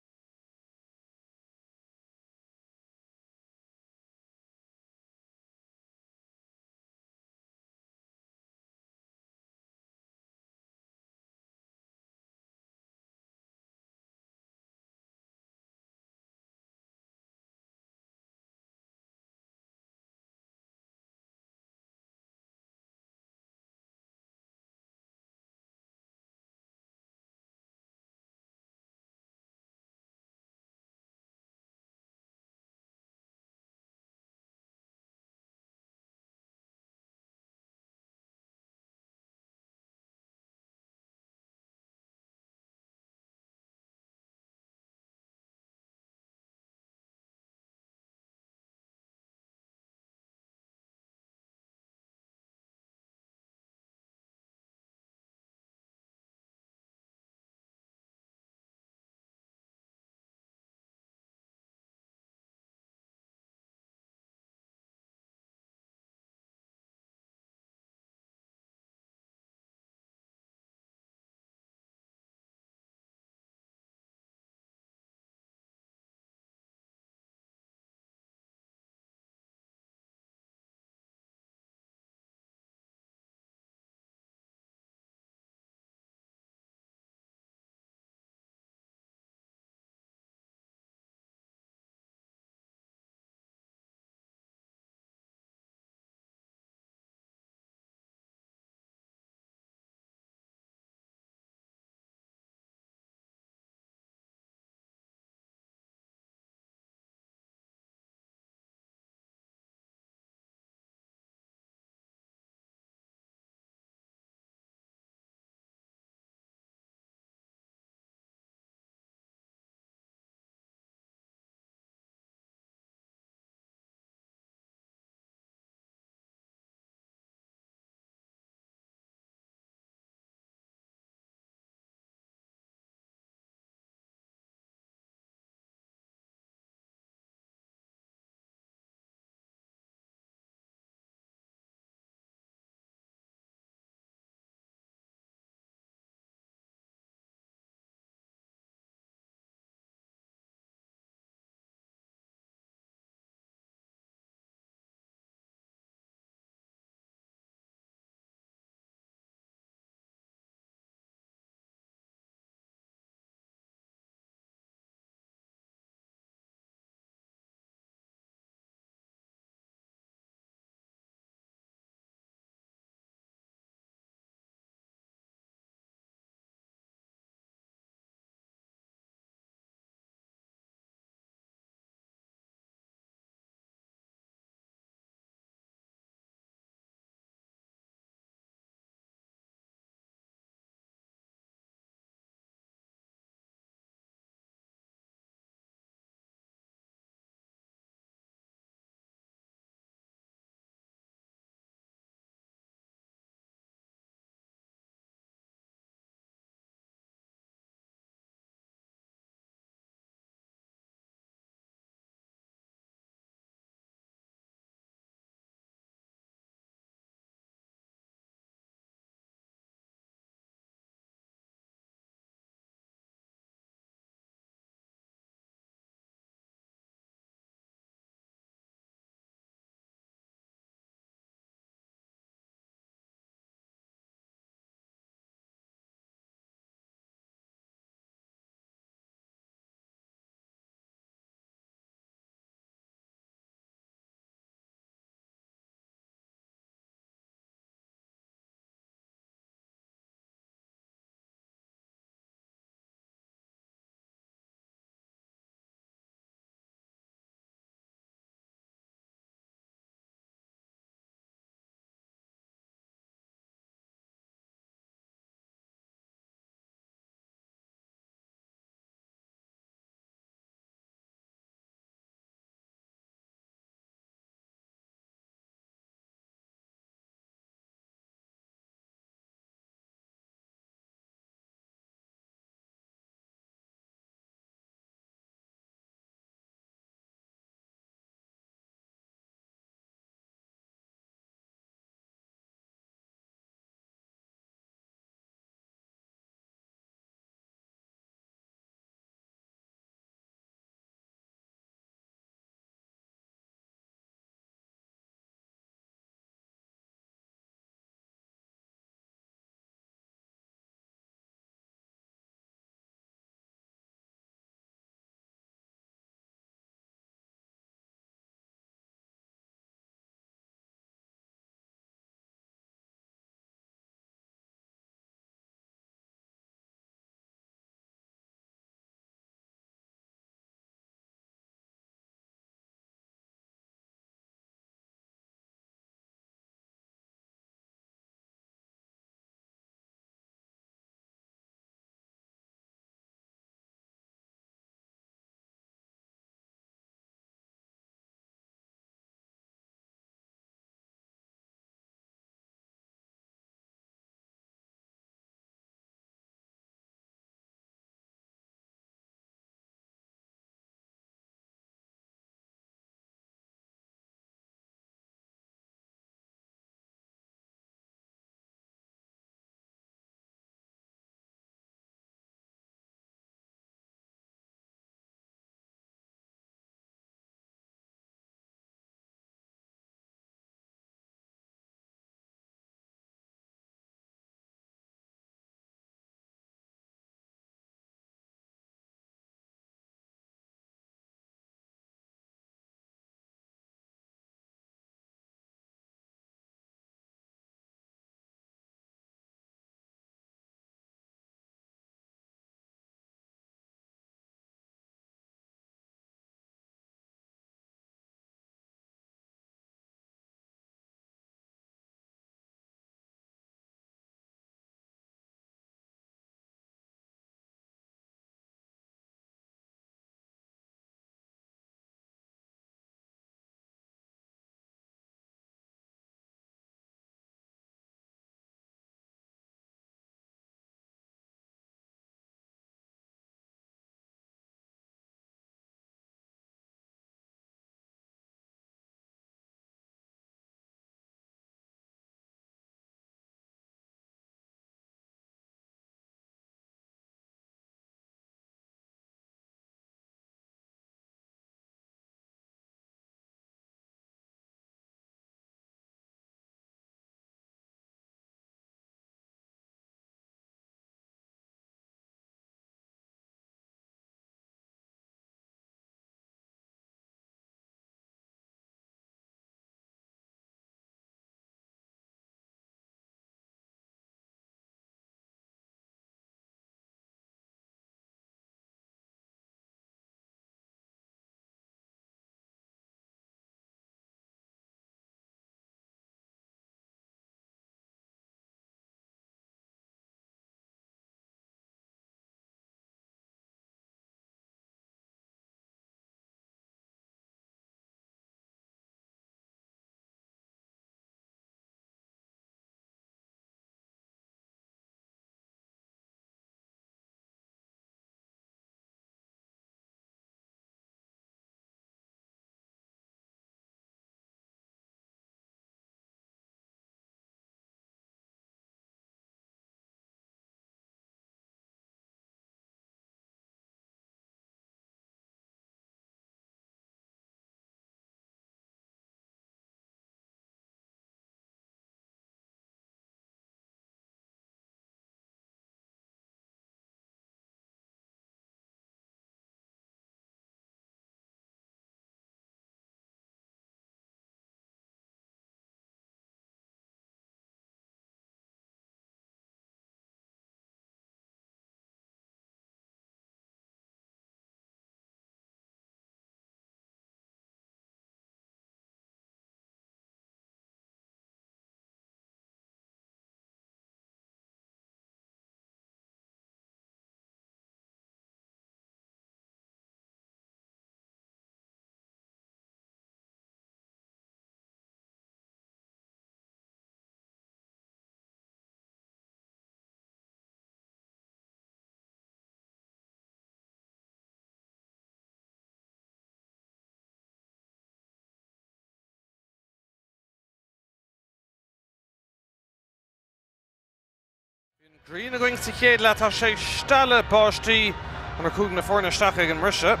Grian againn sa chéad leath, tá sé ag stealladh báistí nuair a chuaigh na foirne isteach ag an mbriseadh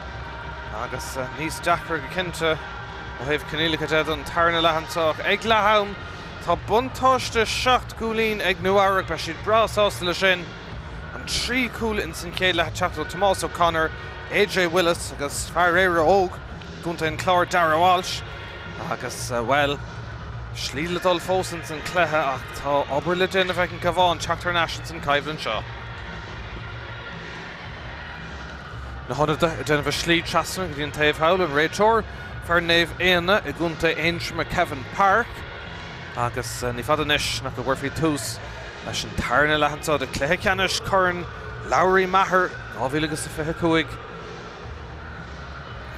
agus níos deacra go cinnte ó thaobh coinníollacha de don tarna leath anseo ach ag leath am tá buntáiste 7 gcúilín ag Nua Eabhrac, beidh siad breá sásta leis sin. An 3 chúl ins an chéad leath ag teacht ó Tomás O'Connor, AJ Willis agus fear Éire Óg i gContae an Chláir Darragh Walsh. Agus, bhuel, slí le dul fós ins an cluiche ach tá obair le déanamh ag an gCabhán teacht thar n-ais ins an choimhlint seo. Na hionadaithe ag déanamh a slí trasna go dtí an taobh thall, an réiteoir, fear Naomh Éanna i gContae Aontroma Kevin Park. Agus ní fada anois nach go gcuirfí tús leis an tarna leath anseo de chluiche ceannais Chorn Lowry Maher 2025. Ag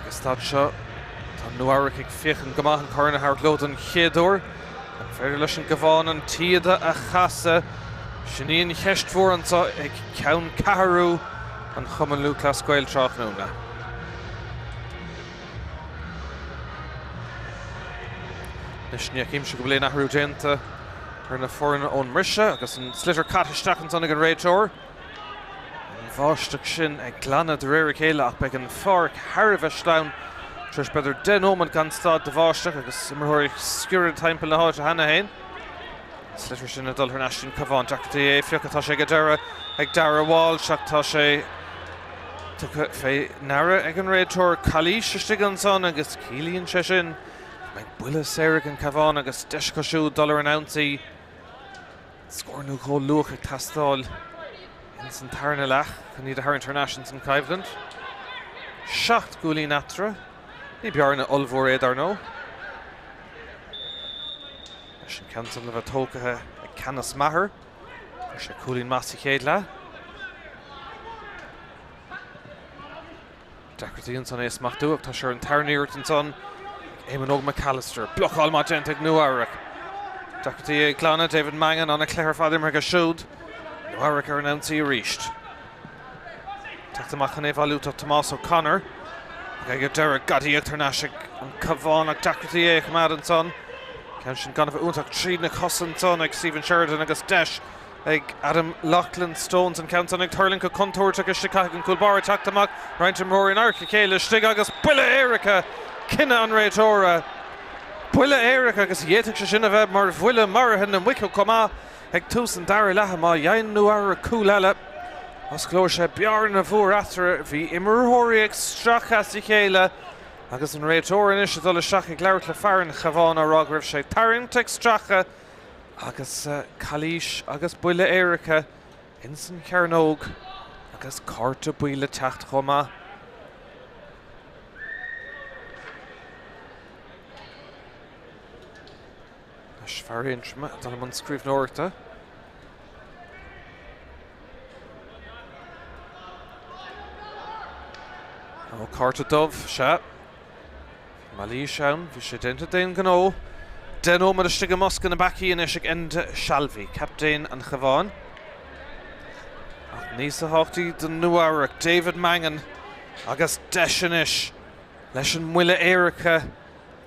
an staid seo, tá Nua Eabhrac ag féachaint go maith an corn a thabhairt leo don chéad uair. An féidir leis an gCabhán an taoide a chasadh? Sin í an cheist mhór anseo ag ceanncheathrú an Chumainn Lúthchleas Gael tráthnóna. Anois ní fheicimse go bhfuil aon athrú déanta ar na foirne ón mbriseadh agus an sliotar caite isteach ansan ag an réiteoir. An bháisteach sin ag glanadh de réir a chéile ach beidh an pháirc thar a bheith sleamhain tar éis b'fhéidir 10 nóiméad gan stad de bháisteach agus imreoirí ag sciorradh timpeall na háite cheana féin. An sliotar sin ag dul thar n-ais don Chabhán. Deacrachtaí é a phiocadh, tá sé ag an deireadh ag Darragh Walsh ach tá sé tugtha fé ndeara ag an réiteoir. Calaois istigh ansan agus ciallaíonn sé sin go mbeidh buille saor ag an Cabhán agus deis acu siúd dul ar an ionsaí. Scór nó dhó luath ag teastáil ins an tarna leath chun iad a tharraingt thar n-ais ins an choimhlint. 7 gcúilín eatarthu. Ní bearna ollmhór é dar ndóigh. Leis an ceann san le bheith tógtha ag Canice Maher. Fuair sé cúilín maith sa chéad leath. Deacrachtaí ansan é a smachtú ach tá sé ar an tarna iarracht ansan ag Éamonn Óg McAllister. Blocáil maith déanta ag Nua Eabhrac. Deacrachtaí é a ghlanadh, David Mangan, an-chluiche ar fad imeartha aige siúd. Nua Eabhrac ar an ionsaí arís. Teacht amach chun é a bhailiú tá Tomás O'Connor. Ach ag an deireadh gadaíocht thar n-ais ag an Cabhán ach deacrachtaí é a choimeád ansan. Ceann sin gan a bheith iontach tríd na cosa ansan ag Stephen Sheridan agus deis ag Adam Loughlin Stones an ceann san ag tuirlingt go contúirteach istigh caithfidh an cúl báire teacht amach roinnt imreoirí in adharca a chéile istigh agus buille éirice cinneadh an réiteora buille éirice agus d'fhéadfadh sé sin a bheith mar bhuille maraithe na muice chomh maith ag tús an dara leatha má fhaigheann Nua Eabhrac cúl eile osclóidh sé bearna mhór eatarthu bhí imreoirí ag stracadh as a chéile agus an réiteoir anois ag dul isteach ag labhairt le fear an Chabháin á rá go raibh sé ag tarraingt ag stracadh Agus calaois agus buille éirice ins an chearnóg agus cárta buí le teacht chomh maith. Anois fear Aontroma ag dul i mbun scríbhneoireachta. Ó, cárta dubh, sea. Mailís ann, bhí sé déanta d'aon ghnó. 10 nóiméad istigh i mbosca na bpeacaí anois ag Enda Shalvey, captaen an Chabháin. Ach níos tábhachtaí do Nua Eabhrac, David Mangan agus deis anois leis an mbuille éirice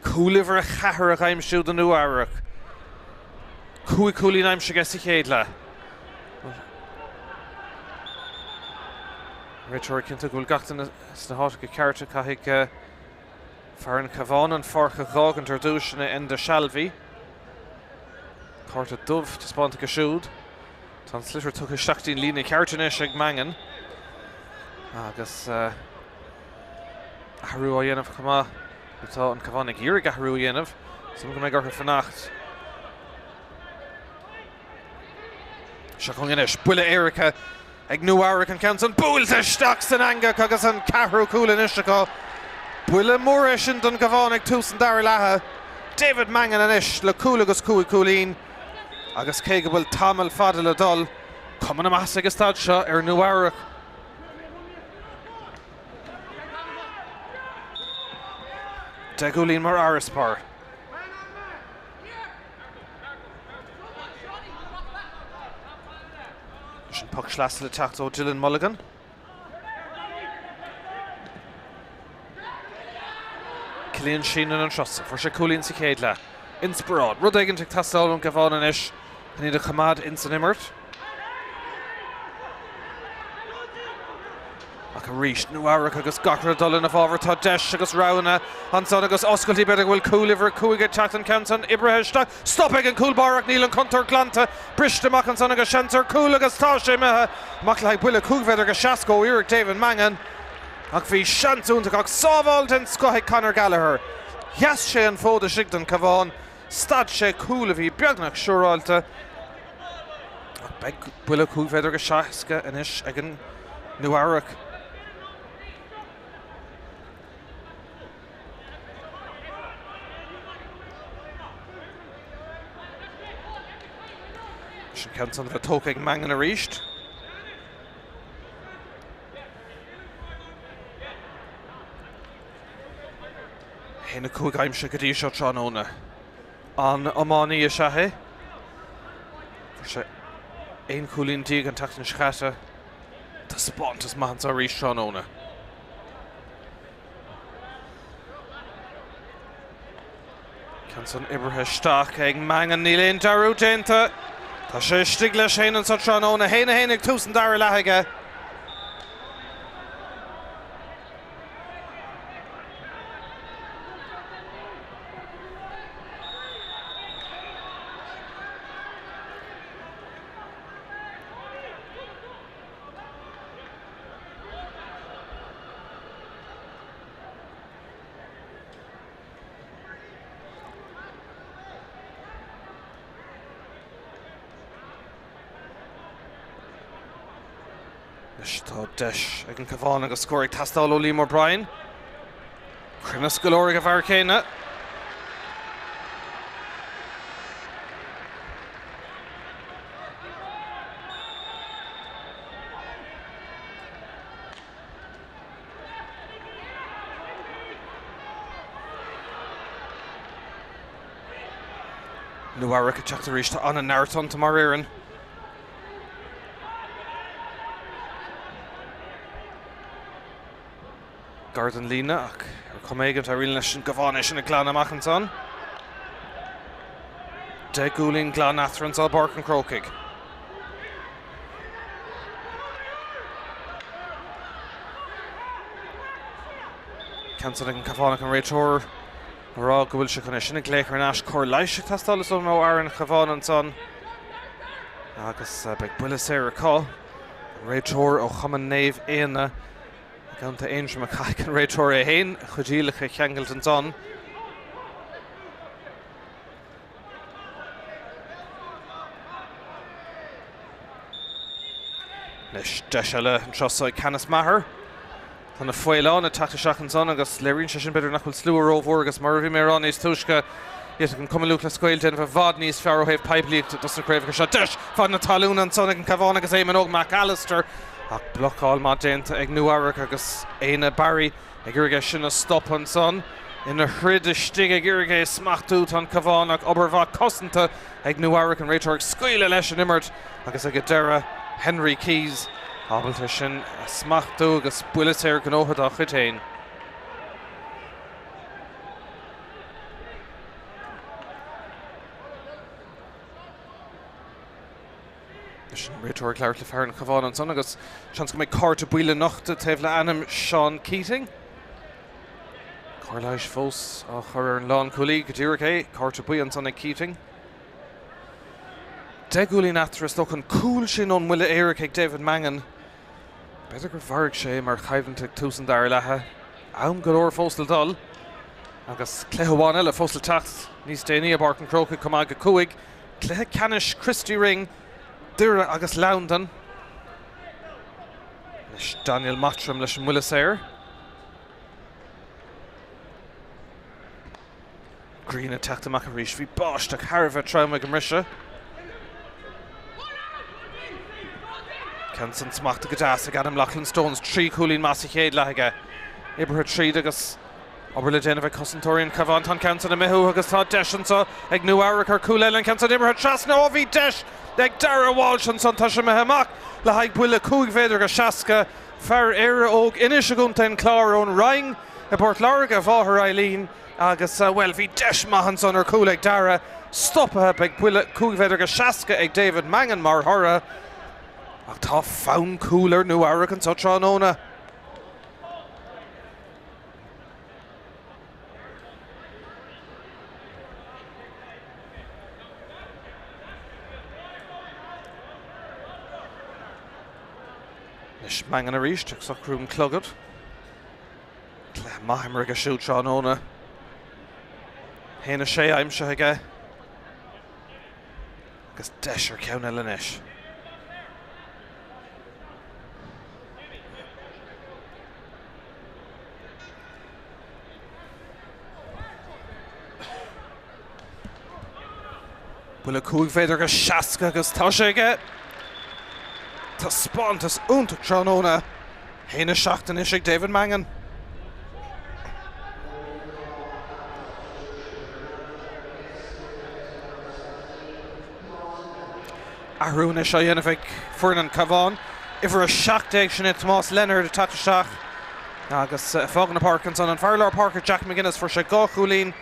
cúl uimhir 4 a aimsiú do Nua Eabhrac. 5 chúilín aimsithe aige sa chéad leath. Réiteoir ag cinntiú go bhfuil gach duine sna háiteacha cearta, caithfidh fear an Chabháin an pháirc a dh'fhágaint ar dtús, sin é Enda Shalvey. Cárta dubh taispeánta aige siúd. Tá an sliotar tugtha isteach dtí'n líne ceart anois ag Mangan. Agus athrú á dhéanamh chomh maith. Tá an Cabhán ag iarraidh athrú a dhéanamh. Is go mbeidh orthu fanacht. Seo chugainn anois, buille éirice ag Nua Eabhrac an ceann san buailte isteach san eangach agus an ceathrú cúl anois acu. Buille mór é sin don gCabhán ag tús an dara leatha. David Mangan anois le cúl agus 5 chúilín agus cé go bhfuil tamall fada le dul, cuma na maitheasa ag an staid seo ar Nua Eabhrac. 10 gcúilín mar fharasbarr. Leis an poc sleasa le teacht ó Dylan Mulligan. Cillian Sheehan anseo. Fuair sé cúilín sa chéad leath. Inspioráid. Rud éigin ag teastáil ón gCabhán anois chun iad a choimeád ins an imirt. Ach arís, Nua-Eabhrac agus gach rud ag dul ina bhfabhar. Tá deis agus roghanna ansan agus oscailtí. B'fhéidir go bhfuil cúl uimhir 5 ag teacht, an ceann san oibrithe isteach. Stop ag an gcúl báire ach níl an chontúirt glanta. Briste amach ansan agus seans ar chúl agus tá sé imithe amach le haghaidh buille 5 mhéadar go 60 ó iarracht David Mangan. Ach bhí seans iontach ach sábháil den scoth ag Conor Gallagher. Sheas sé an fód istigh don Chabhán. Stad sé cúl a bhí beagnach siúráilte. Ach beidh buille 5 mhéadar go 60 anois ag an Nua-Eabhrac. Sin ceann san a bheith tógtha ag Mangan arís. 1-5 aimsithe go dtí seo tráthnóna. An iománaí is ea é. Fuair sé 11 chúilín an tseachtain seo caite. Taispeántas maith anseo arís tráthnóna. Ceann san oibrithe isteach ag Mangan. Níl aon dearúd déanta. Tá sé istigh leis féin anseo tráthnóna. 1-1 ag tús an dara leath aige. Anois tá deis ag an Cabhán agus scór ag teastáil ó Liam O'Brien. Cruinneas go leor ag an bhfear céanna. Nua-Eabhrac ag teacht arís, tá an-neart iontu mar fhoireann. Gar don líne ach ar chuma éigin éiríonn leis an gCabhán é sin a ghlanadh amach ansan. 10 gcúilín glan eatarthu anseo i bPáirc an Chrócaigh. Ceann san ag an Cabhánach an réiteoir ag rá go bhfuil sé chun é sin a ghlaoch thar n-ais. Cóir leighis ag teastáil is dóigh ó fhear an Chabháin ansan agus beidh buille saor acu. An réiteoir ó Chumann Naomh Éanna i gContae Aontroma caithfidh an réiteoir é féin a chuid iallach a cheangailt ansan. Anois deis eile anseo so ag Canice Maher. Tá na faoileáin ag teacht isteach ansan agus léiríonn sé sin b'fhéidir nach bhfuil slua rómhór agus mar a bhí mé a rá níos túisce, d'fhéadfadh an Cumann Lúthchleas Gael déanamh i bhfad níos fearr ó thaobh poiblíochta dos na craobhacha seo. Deis fad na talún ansan ag an Cabhán agus Éamonn Óg McAllister ach blocáil maith déanta ag Nua-Eabhrac agus Éanna Barry Ag iarraidh é sin a stop ansan. Ina throid istigh ag iarraidh é a smachtú tá an Cabhán ach obair mhaith cosanta ag Nua-Eabhrac, an réiteoir ag scaoileadh leis an imirt agus ag an deireadh Henry Keyes ábalta é sin a smachtú agus buille saor gnóthaithe dá chuid féin. Leis an réiteoir ag labhairt le fear an Chabháin ansan agus seans go mbeidh cárta buí le nochtadh taobh le ainm Seán Keating. Cóir leighis fós á chur ar an lánchúlaí go díreach é. Cárta buí ansan ag Keating. 10 gcúilín eatarthu is dócha an cúl sin ón mbuille éirice ag David Mangan. B'fhéidir gur mharaigh sé mar choimhlint ag tús an dara leatha. Am go leor fós le dul agus cluiche amháin eile fós le teacht níos déanaí i bPáirc an Chrócaigh chomh maith ag 5. Cluiche ceannais Christy Ring, Doire agus Londain. Anois Daniel Mottram leis an mbuille saor. Grian ag teacht amach arís. Bhí báisteach thar a bheith trom ag an mbriseadh. Ceann san smachtaithe go deas ag Adam Loughlin Stones. 3 chúilín maith sa chéad leath aige. Oibrithe tríd agus Obair le déanamh ag cosantóirí an Chabháin. Tá an ceann san imithe uathu agus tá deis anseo ag Nua-Eabhrac ar chúl eile. An ceann san imeartha trasna. Ó bhí deis ag Darragh Walsh ansan. Tá sé imithe amach le haghaidh buille 5 mhéadar go 60. Fear Éire Óg Inis i gContae an Chláir ón Rinn i bPort Láirge, a mháthair Eileen agus, bhuel, bhí deis maith ansan ar chúl ag Darragh. Stoptha. Beidh buille 5 mhéadar go 60 ag David Mangan mar thoradh. Ach tá fonn cúil ar Nua-Eabhrac anseo tráthnóna. Anois Mangan arís ag socrú an clogad. Cluiche maith imeartha aige siúd tráthnóna. 1-6 aimsithe aige. Agus deis ar cheann eile anois. Buille 5 mhéadar go 60 agus tá sé aige! Taispeántas iontach tráthnóna. 1-7 anois ag David Mangan. Athrú anois á dhéanamh ag foireann an Chabháin. Uimhir 17, sin é Tomás Leonard ag teacht isteach agus ag fágáil na páirce ansan. An fear lár páirce Jack McGuinness, fuair sé dhá chúilín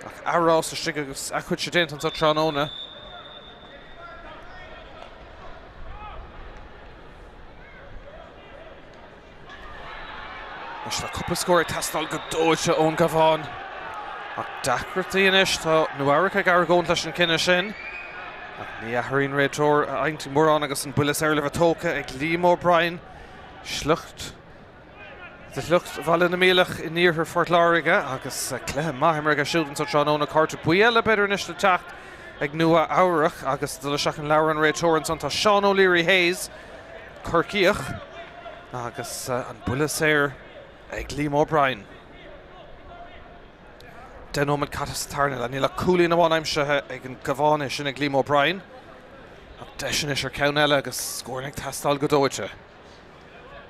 ach a rás istigh agus a chuidse déanta anso tráthnóna. Anois tá cúpla scór ag teastáil go dóite ón gCabhán. Ach deacrachtaí anois, tá Nua Eabhrac ag argóint leis an cinneadh sin. Ach ní athraíonn réiteoir a intinn mórán agus an buille saor le bheith tógtha ag Liam O'Brien. Sliocht de shliocht Bhaile na Míolach in iarthar Phort Láirge agus cluiche maith imeartha aige siúd anso tráthnóna. Cárta buí eile b'fhéidir anois le teacht ag Nua Eabhrac agus dul isteach in leabhar an réiteora ansan tá Seán O'Leary Hayes, Corcaíoch, agus an buille saor ag Liam O'Brien. 10 nóiméad caite sa tarna leath. Níl ach cúilín amháin aimsithe ag an gCabhán, é sin ag Liam O'Brien. Ach deis anois ar ceann eile agus scóranna ag teastáil go dóite.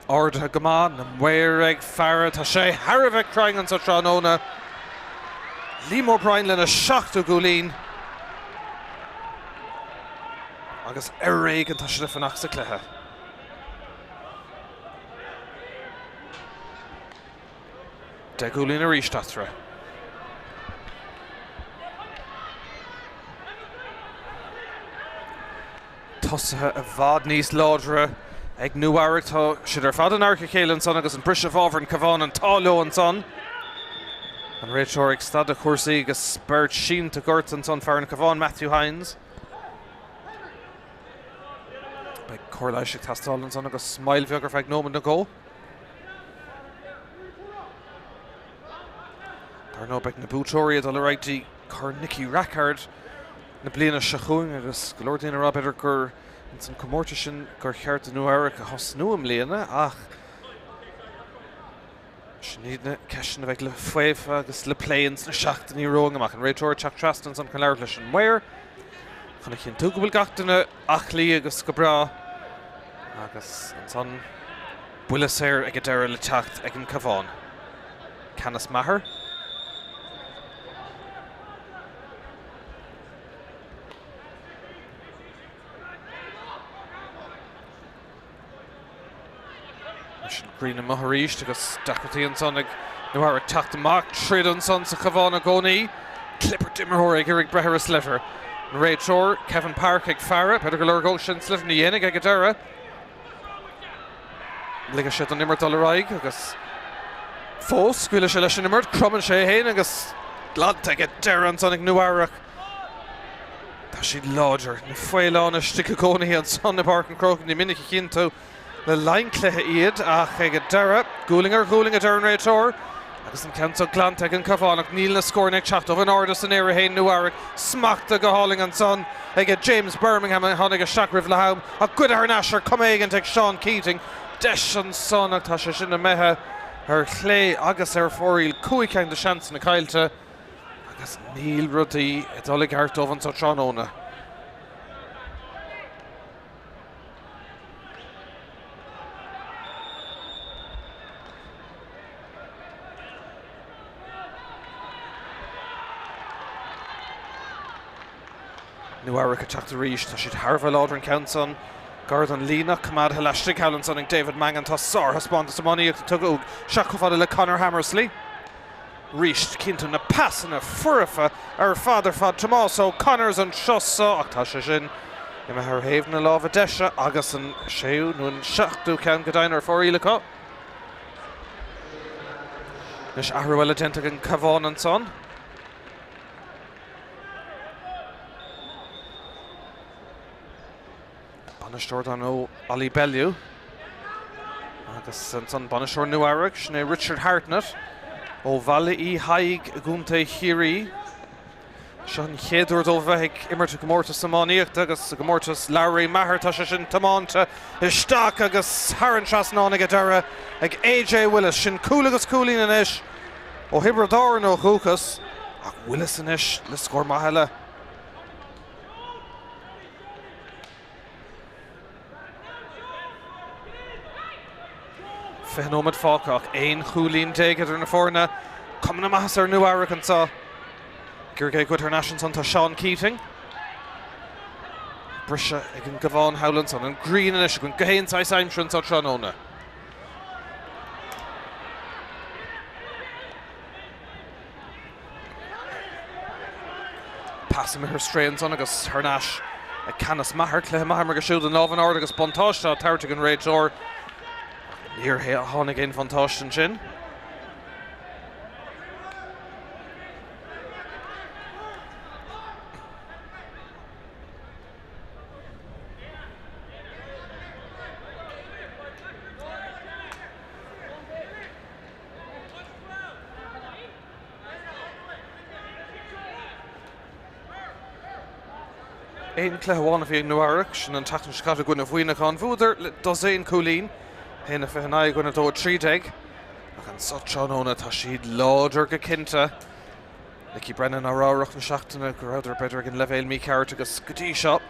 Ardaithe go maith, na maoir ag faire. Tá sé thar a bheith cruinn anso tráthnóna. Liam O'Brien lena seachtú gcúilín. Agus ar éigean tá siad ag fanacht sa chluiche. 10 gcúilín arís eatarthu. Tosaithe i bhfad níos láidre ag Nua Eabhrac. Tá siad ar fad in adharca a chéile ansan agus an briseadh i bhfabhar an Cabhán an t-ádh leo ansan. An réiteoir ag stadadh cúrsaí agus beirt sínte gorta ansan, fear an Chabháin Matthew Hynes. Beidh cóir leighis ag teastáil ansan agus moill bheag ar feadh nóiméad nó dhó. Dar ndóigh beidh na buaiteoirí ag dul ar aghaidh dtí Corn Nicky Rackard na bliana seo chugainn agus go leor daoine ag rá b'fhéidir gur ins an comórtas sin gur cheart do Nua Eabhrac a thosnú i mbliana ach Sin iad na ceisteanna a bheidh le faofa agus le plé ins na seachtainí romhainn amach. An réiteoir ag teacht trasna ansan chun labhairt leis an maor chun a chinntiú go bhfuil gach duine aclaí agus go breá agus ansan buille saor ag an deireadh le teacht ag an Cabhán. Canice Maher. Anois an ghrian amuigh arís agus deacrachtaí ansan ag Nua Eabhrac teacht amach. Troid ansan sa Chabhán i gcónaí. Clibirt d'imreoir ag iarraidh breith ar a sliotar. An réiteoir, Kevin Parke ag faire. B'fhéidir go lorgódh sé an sliotar ní dhéanfaidh ag an deireadh. Ligfidh sé don imirt dul ar aghaidh agus fós scaoilfidh sé leis an imirt. Cromann sé é féin agus glanta ag an deireadh ansan ag Nua Eabhrac. Tá siad láidir. Na faoileáin istigh i gcónaí ansan i bPáirc an Chrócaigh. Ní minic a chíonn tú le linn cluiche iad ach ag an deireadh, gualainn ar ghualainn a deir an réiteoir agus an ceann seo glanta ag an Cabhánach. Níl na scóranna ag teacht dóibh. In airde san aer a théann Nua Eabhrac. Smachtaithe go hálainn ansan ag James Birmingham a tháinig isteach roimh leath am ach goidte thar n-ais ar chuma éigint ag Seán Keating. Deis ansan ach tá sé sin imithe ar chlé agus ar fóraoil. 5 ceann de seansanna caillte. Agus níl rudaí ag dul i gceart dóibh anso tráthnóna. Nua Eabhrac ag teacht arís. Tá siad thar a bheith láidir an ceann san. Gar don líne, coimeádtha laistigh thall ansan ag David Mangan. Tá sárthaispeántas iománaíochta tugtha uaidh isteach chomh fada le Conor Hammersley. Arís, cinnte, na pasanna foirfe ar fad ar fad. Tomás O'Connors anseo so ach tá sé sin imithe ar thaobh na láimhe deise agus an séú nó an seachtú ceann go deimhin ar fóraoil acu. Anois athrú eile déanta ag an Cabhán ansan. Bainisteoir dar ndóigh Ollie Bellew. Agus ansan bainisteoir Nua Eabhrac, sin é Richard Hartnett ó Bhaile Uí Thaidhg i gContae Chiarraí. Seo an chéad uair dó bheith ag imirt i gcomórtas iománaíochta agus i gcomórtas Larry Maher. Tá sé sin tiomáinte isteach agus thar an trasnán ag an deireadh ag AJ Willis. Sin cúl agus cúilín anois ó Thiobraid Árann ó dhúchas ach Willis anois le scór maith eile. 20 nóiméad fágtha ach 11 chúilín idir na foirne. Cuma na maitheasa ar Nua Eabhrac anseo. Ag iarraidh é a ghoid thar n-ais ansan tá Seán Keating. Briseadh ag an gCabhán thall ansan. An ghrian anois againn gach aon saghas aimsire anseo tráthnóna. Pas imithe ar strae ansan agus thar n-ais ag Canice Maher. Cluiche maith imeartha aige siúd an lámh in airde agus buntáiste á tabhairt ag an réiteoir. Níor tháinig aon bhuntáiste ansin. Aon chluiche amháin a bhí ag Nua Eabhrac, sin an tseachtain seo caite i gcoinne Mhuineacháin. Bhuadar le dosaen cúilín, 1-29 i gcoinne 2-13. Ach anso tráthnóna tá siad láidir go cinnte. Nicky Brennan á rá i rith na seachtaine go rabhadar b'fhéidir ag an leibhéal mícheart agus go dtí seo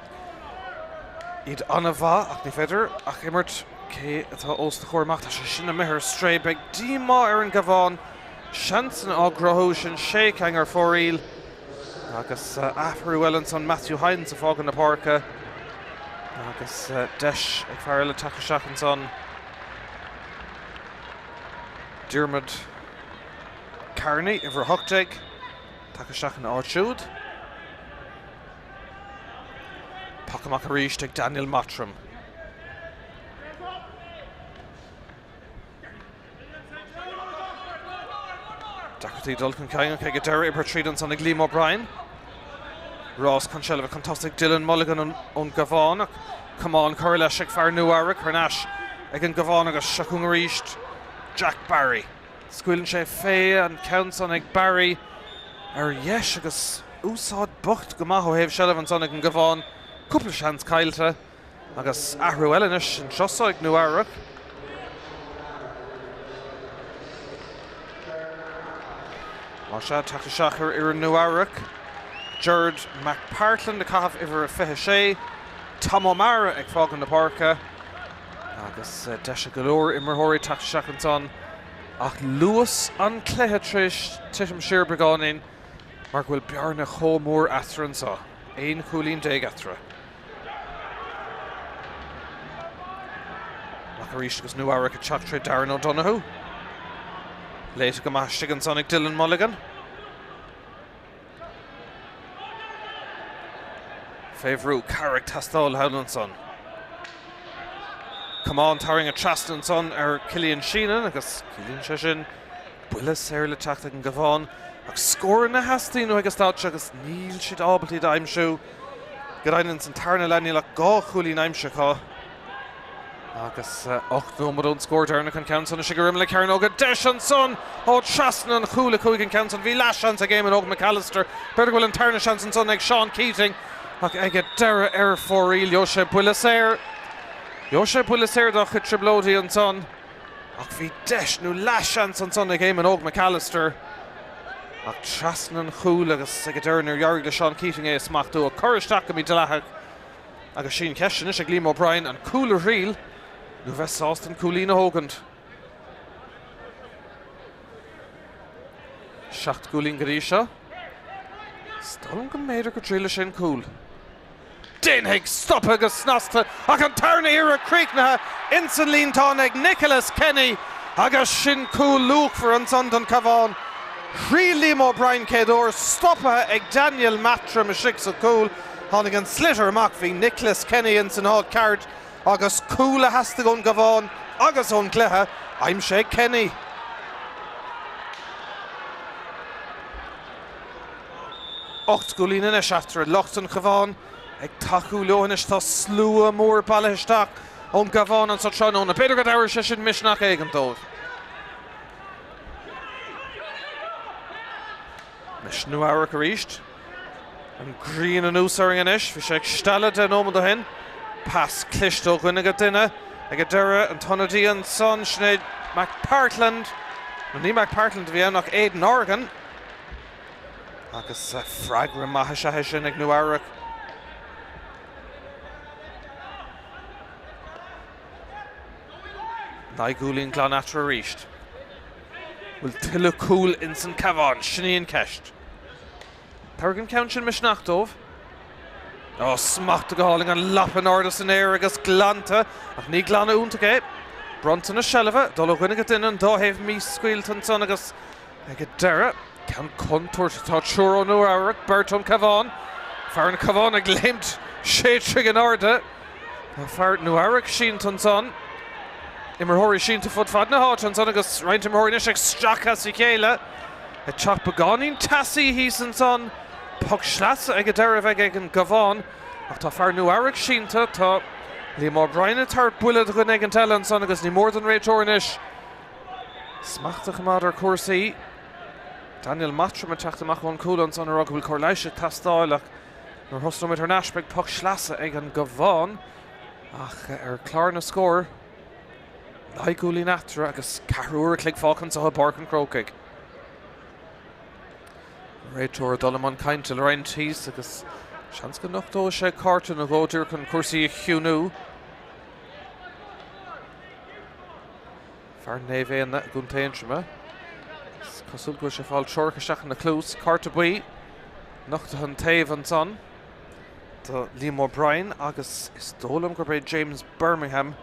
iad an-mhaith ach ní féidir ach imirt cé atá os do chomhair amach. Tá sé sin imithe ar strae. Beidh díomá ar an gCabhán. Seansanna á gcruthú sin sé ceann ar fóraoil agus athrú eile ansan Matthew Hynes ag fágáil na páirce agus deis ag fear eile teacht isteach ansan. Diarmuid Kearney, uimhir 18, teacht isteach ina áit siúd. Poc amach arís ag Daniel Mottram. Deacrachtaí dul chun cinn ach ag an deireadh oibrithe tríd ansan ag Liam O'Brien. Rás chun seilbhe chun tosaigh Dylan Mulligan ón gCabhán ach camán curtha leis ag fear Nua Eabhrac thar n-ais ag an gCabhán agus seo chugainn arís Jack Barry. Scaoileann sé fé an ceann san ag Barry ar dheis agus úsáid bocht go maith ó thaobh seilbh ansan ag an gCabhán. Cúpla seans caillte agus athrú eile anois anseo so ag Nua Eabhrac. Más ea, teacht isteach ar fhoireann Nua Eabhrac. Gerard McPartland ag caitheamh uimhir a 26. Tom O'Mara ag fágáil na páirce. Agus deis ag go leor imreoirí teacht isteach ansan ach luas an chluiche tar éis titim siar beagáinín mar go bhfuil bearna chomh mór eatarthu anso, 11 chúilín eatarthu. Amach arís agus Nua Eabhrac ag teacht tré Darren O'Donoghue. Léite go maith istigh ansan ag Dylan Mulligan. Fé bhrú, cabhair ag teastáil thall ansan. Camán tarraingthe trasna ansan ar Cillian Sheenan agus ciallaíonn sé sin buille saor le teacht ag an gCabhán. Ach scóranna a theastaíonn uathu ag an staid seo agus níl siad ábalta iad a aimsiú. Go deimhin ins an tarna leath níl ach 2 chúilín aimsithe acu. Agus 8 nóiméad ón scór deireanach an ceann san istigh ar imeall na cearnóige. Deis ansan ó trasna an chúil a chuaigh an ceann san. Bhí leathsheans ag Éamonn Óg McAllister. B'fhéidir go bhfuil an tarna seans ansan ag Seán Keating ach ag an deireadh ar fóraoil. Gheobhaidh sé buille saor. Gheobhaidh sé buille saor dá chuid trioblóidí ansan ach bhí deis nó leathsheans ansan ag Éamonn Óg McAllister ach trasna an chúil agus ag an deireadh níor éirigh le Seán Keating é a smachtú. Ag cur isteach go mídhleathach. Agus sí an cheist anois ag Liam O'Brien, an cúl a thriail nó bheith sásta an cúilín a thógaint? 7 gcúilín go dtí seo. Is dóigh liom go mb'fhéidir go dtriailfidh sé an cúl. Déanfaidh, stoptha go snasta ach an tarna iarraidh críochnaithe ins an líontán ag Nicholas Kenny agus sin cúl luachmhar ansan don Cabhán. Thriail Liam O'Brien chéad uair, stoptha ag Daniel Mottram istigh sa chúl. Tháinig an sliotar amach, bhí Nicholas Kenny ins an áit ceart agus cúl a theastaigh ón gCabhán agus ón gcluiche, aimsithe ag Kenny. 8 gcúilín anois eatarthu, lucht an Chabháin ag tacú leo anois, tá slua mór bailithe isteach. ón gCabhán anso tráthnóna. B'fhéidir go dtabharfaidh sé sin misneach éigin dóibh. Anois Nua Eabhrac arís. An ghrian anuas orainn anois. Bhí sé ag stealladh 10 nóiméad ó shin. Pas cliste ó dhuine go duine. Ag an deireadh, an t-ionadaí ansan, sin é McPartland. Nó ní McPartland a bhí ann ach Aidan Horgan. Agus freagra maith is ea é sin ag Nua Eabhrac. Naoi gcúilín glan eatarthu arís. Bhfuil tuilleadh cúl ins an Cabhán? Sin í an ceist. Tabharfaidh an ceann sin misneach dóibh. Ó, smachta go hálainn, an lapa in airde san aer agus glanta, ach ní glanadh iontach é. Bronntanas seilbhe, dul ó dhuine go duine, an dá thaobh míscaoilte ansan agus ag an deireadh, ceann contúirteach. Tá triúr ó Nua Eabhrac, beirt ón Cabhán. Fear an Chabháin ag léimt sé troigh in airde. Tá fear Nua Eabhrac sínte ansan. Imreoirí sínte fud fad na háite ansan agus roinnt imreoirí anois ag stracadh as a chéile. Ag teacht beagáinín teasaí thíos ansan. Poc sleasa ag an deireadh a bheidh ag an gCabhán. Ach tá fear Nua Eabhrac sínte. Tá Liam O'Brien ag tabhairt buille do dhuine éigint eile ansan agus ní mór don réiteoir anois smacht a choimeád ar chúrsaí. Daniel Mottram ag teacht amach ón gcúl ansan ag rá go bhfuil cóir leighis ag teastáil ach Nuair a thosnóimid thar n-ais beidh poc sleasa ag an gCabhán ach ar chlár na scór, naoi gcúilín eatarthu agus ceathrú uair a chloig fágtha anseo i bPáirc an Chrócaigh. An réiteoir ag dul i mbun cainte le roinnt thíos agus seans go nochtóidh sé cárta nó dhó díreach chun cúrsaí a chiúnú. Fear Naomh Éanna i gContae Aontroma. Is cosúil go bhfuil sé ag fáil treorach isteach ina chluas. Cárta buí nochtaithe an taobh ansan do Liam O'Brien agus is dóigh liom gurb é James Birmingham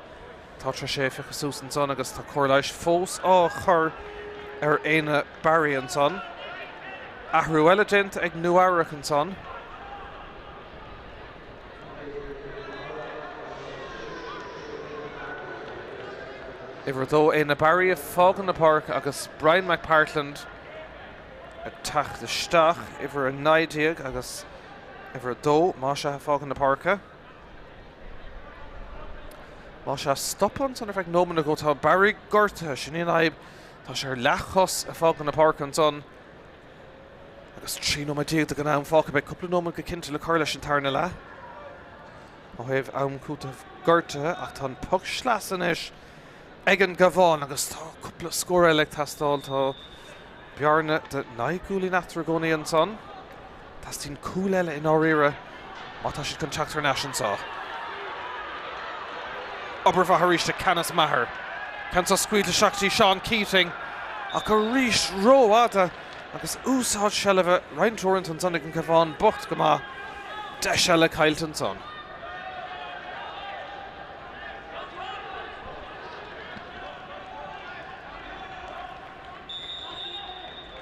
atá tar éis é a phiocadh suas ansan agus tá cóir leighis fós á chur ar Éanna Barry ansan. Athrú eile déanta ag Nua Eabhrac ansan. Uimhir 2, Éanna Barry ag fágáil na páirce agus Brian McPartland ag teacht isteach. Uimhir 19 agus uimhir 2, más ea, ag fágáil na páirce. Más ea, stopadh ansan ar feadh nóiméad nó dhó. Tá Barry gortaithe, sin í an fhadhb. Tá sé ar leathchos ag fágáil na páirce ansan. Agus 13 nóiméad den am fágtha, beidh cúpla nóiméad go cinnte le cur leis an tarna leath ó thaobh am cúitimh gortaithe ach tá an poc sleasa anois ag an gCabhán agus tá cúpla scór eile ag teastáil. Tá bearna de naoi gcúilín eatarthu i gcónaí ansan. Teastaíonn cúl eile i ndáiríre má tá siad chun teacht thar n-ais anseo. Obair mhaith arís ag Canice Maher. Ceann seo scaoilte isteach go dtí Seán Keating ach arís rófhada agus úsáid seilbhe roinnt uaireanta ansan ag an Cabhán bocht go maith. Deis eile caillte ansan.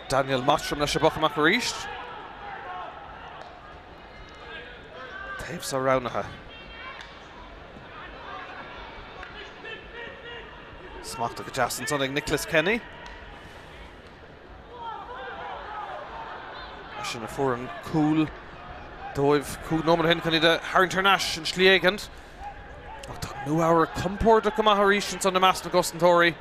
Daniel Mottram leis an bpoc amach arís. Taobh seo roghnaithe. Smachta go deas ansan ag Nicholas Kenny. Sin a fuair an cúl dóibh 5 nóiméad ó shin chun iad a tharraingt thar n-ais an slí éigint. Ach tá Nua Eabhrac compordach go maith arís ansan i measc na gcosantóirí.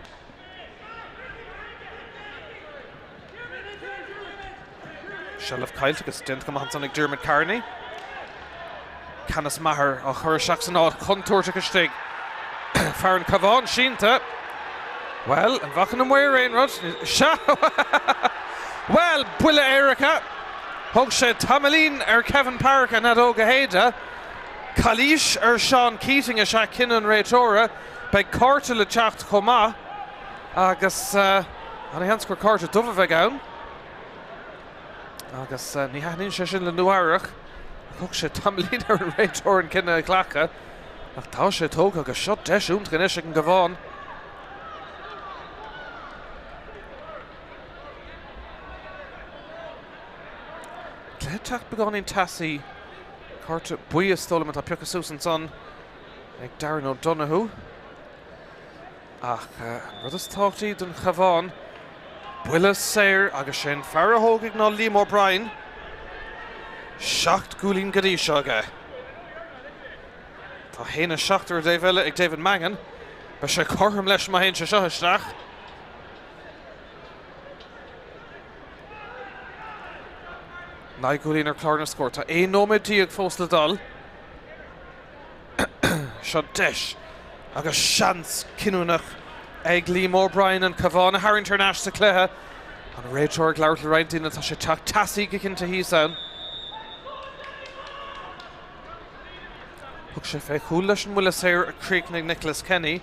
Seilbh caillte agus déanta go maith ansan ag Diarmuid Kearney. Canice Maher á chur isteach san áit chontúirteach istigh. Fear an Cabhán sínte. Bhuel, an bhfaca na maoir aon rud? Sea! Bhuel, buille éirice. Thóg sé tamaillín ar Kevin Parke an fheadóg a shéideadh. Calaois ar Seán Keating is ea cinneadh an réiteora. Beidh cárta le teacht chomh maith agus ana-sheans gur cárta dubh a bheidh ann. Agus ní thaitníonn sé sin le Nua Eabhrac. Thóg sé tamaillín ar an réiteoir an cinneadh a ghlacadh ach tá sé tógtha agus seo deis iontach anois ag an gCabhán. Cluiche ag teacht beagáinín teasaí. Cárta buí is dóigh liom atá pioctha suas ansan. ag Darren O'Donoghue. Ach an rud is tábhachtaí don Chabhán, buille saor agus sé an fear a thógfaidh ná Liam O'Brien. 7 gcúilín go dtí seo aige. Tá 1-7 ar an dtaobh eile ag David Mangan. Beidh sé cothrom leis má théann sé seo isteach. 9 gcúilín ar chlár na scór. Tá 11 nóiméad fós le dul. Seo deis agus seans cinniúnach ag Liam O'Brien an Cabhán a tharraingt thar n-ais sa chluiche. An réiteoir ag labhairt le roinnt daoine, tá sé ag teacht teasaí go cinnte thíos ann. Thug sé fé chúl leis an mbuille saor a chríochnaigh Nicholas Kenny.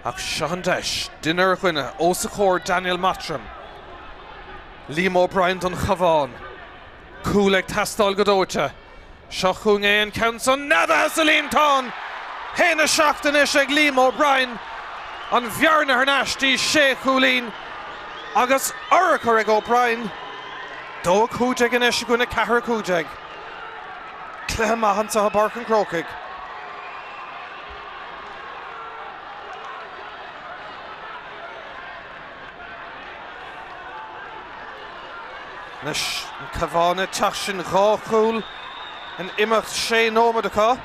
Ach seo an deis, duine ar dhuine, os a chomhair Daniel Mottram. Liam O'Brien don Chabhán. Cúl ag teastáil go dóite. Seo chugainn é an ceann san neadaithe sa líontán! 1-7 anois ag Liam O'Brien. An bhearna thar n-ais dtí sé chúilín agus urchar ag O'Brien. 2-15 anois i gcoinne 4-15. Cluiche maith anseo i bPáirc an Chrócaigh. Anois an Cabhán ag teacht sin dhá chúl in imeacht sé nóiméad acu.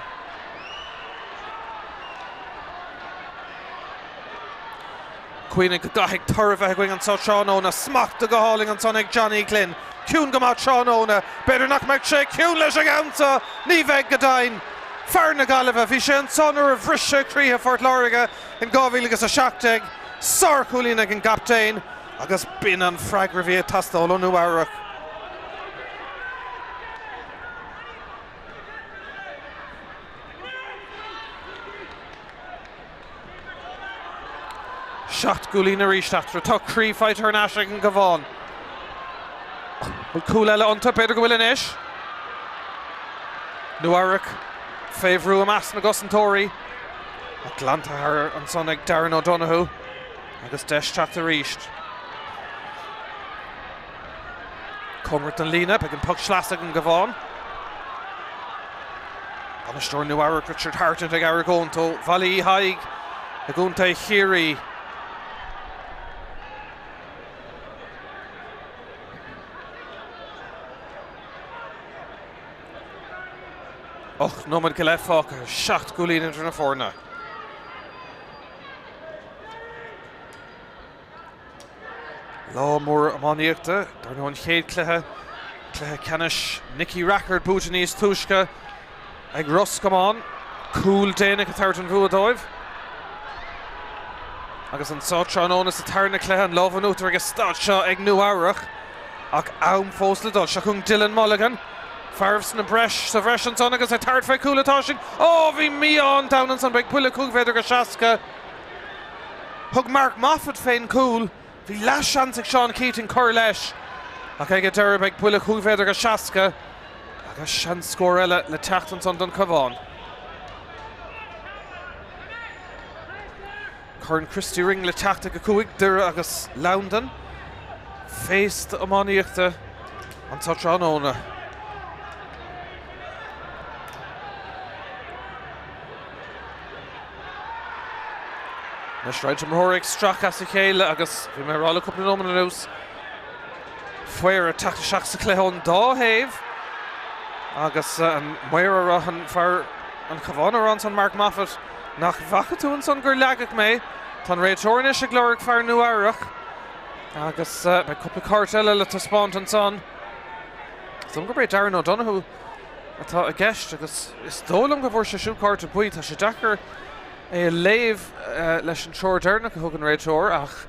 Cuimhnigh go gcaithfidh toradh a bheith againn anseo tráthnóna. Smachta go hálainn ansan ag Johnny Glynn. Ciúin go maith tráthnóna. B'fhéidir nach mbeadh sé ciúin leis an gceann seo. Ní bheidh go deimhin. Fear na Gaillimhe, bhí sé ansan nuair a bhris sé croíthe Phort Láirge in 2017. Sárchúilín ag an gcaptaen agus b'in an freagra a bhí ag teastáil ó Nua Eabhrac. 7 gcúilín arís eatarthu. Tá croí faighte thar n-ais ag an gCabhán. Bhfuil cúl eile iontu? B'fhéidir go bhfuil anois. Nua Eabhrac fé bhrú i measc na gcosantóirí. Ach glanta thar ansan ag Darren O'Donoghue agus deis teacht arís. Cóngarach don líne, beidh an poc sleasa ag an gCabhán. Bainisteoir Nua Eabhrac Richard Hartnett ag argóint ó Bhaile Uí Thaidhg i gContae Chiarraí. 8 nóiméad go leith fágtha, 7 gcúilín idir na foirne. Lá mór iománaíochta, dar ndóigh an chéad chluiche, cluiche ceannais Nicky Rackard buaite níos túisce ag Ros Comáin. Cúl déanach ag tabhairt an bhua dóibh. Agus anseo tráthnóna sa tarna cluiche, an lámh in uachtar ag an staid seo ag Nua Eabhrach. Ach am fós le dul. Seo chugainn Dylan Mulligan. Fear sna breis, sa bhreis ansan agus ag tabhairt fé chúl atá sin. Ó, bhí mí-ádh an domhain ansan, beidh buille 5 mhéadar go 60. Thug Mark Moffett fén gcúl. Bhí leathsheans ag Seán Keating cur leis ach ag an deireadh beidh buille 5 mhéadar go 60 agus seans scór eile le teacht ansan don Chabhán. Corn Christy Ring le teacht ag 5, Doire agus Londain. Féasta iománaíochta anseo tráthnóna. Anois roinnt imreoirí ag stracadh as a chéile agus bhí mé ag rá le cúpla nóiméad anuas, maor ag teacht isteach sa chluiche ón dá thaobh agus an maor a rá an fear an Chabhán a rá ansan Mark Moffett nach bhfaca tú ansan gur leagadh mé. Tá an réiteoir anois ag lorg fear Nua Eabhrach agus beidh cúpla cárta eile le taispeáint ansan. Is dóigh liom gurb é Darren O'Donoghue atá i gceist agus is dóigh liom go bhfuair sé siúd cárta buí. Tá sé deacair é a léamh leis an treoir deireanach a thug an réiteoir ach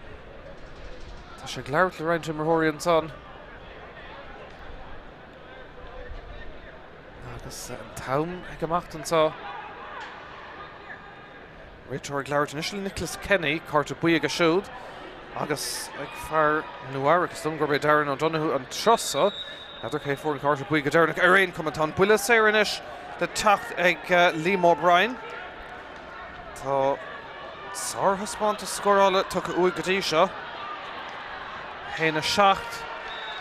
tá sé ag labhairt le roinnt imreoirí ansan. Agus an t-am ag imeacht anseo. Réiteoir ag labhairt anois le Nicholas Kenny, cárta buí aige siúd agus ag fear Nua Eabhrac. Is dóigh liom gurb é Darren O'Donoghue an turas seo. N'fheadar cé fuair an cárta buí go deireanach. Ar aon chuma, tá an buille saor anois le teacht ag Liam O'Brien. Tá sárthaispeántas scórála tugtha uaidh go dtí seo. 1 7.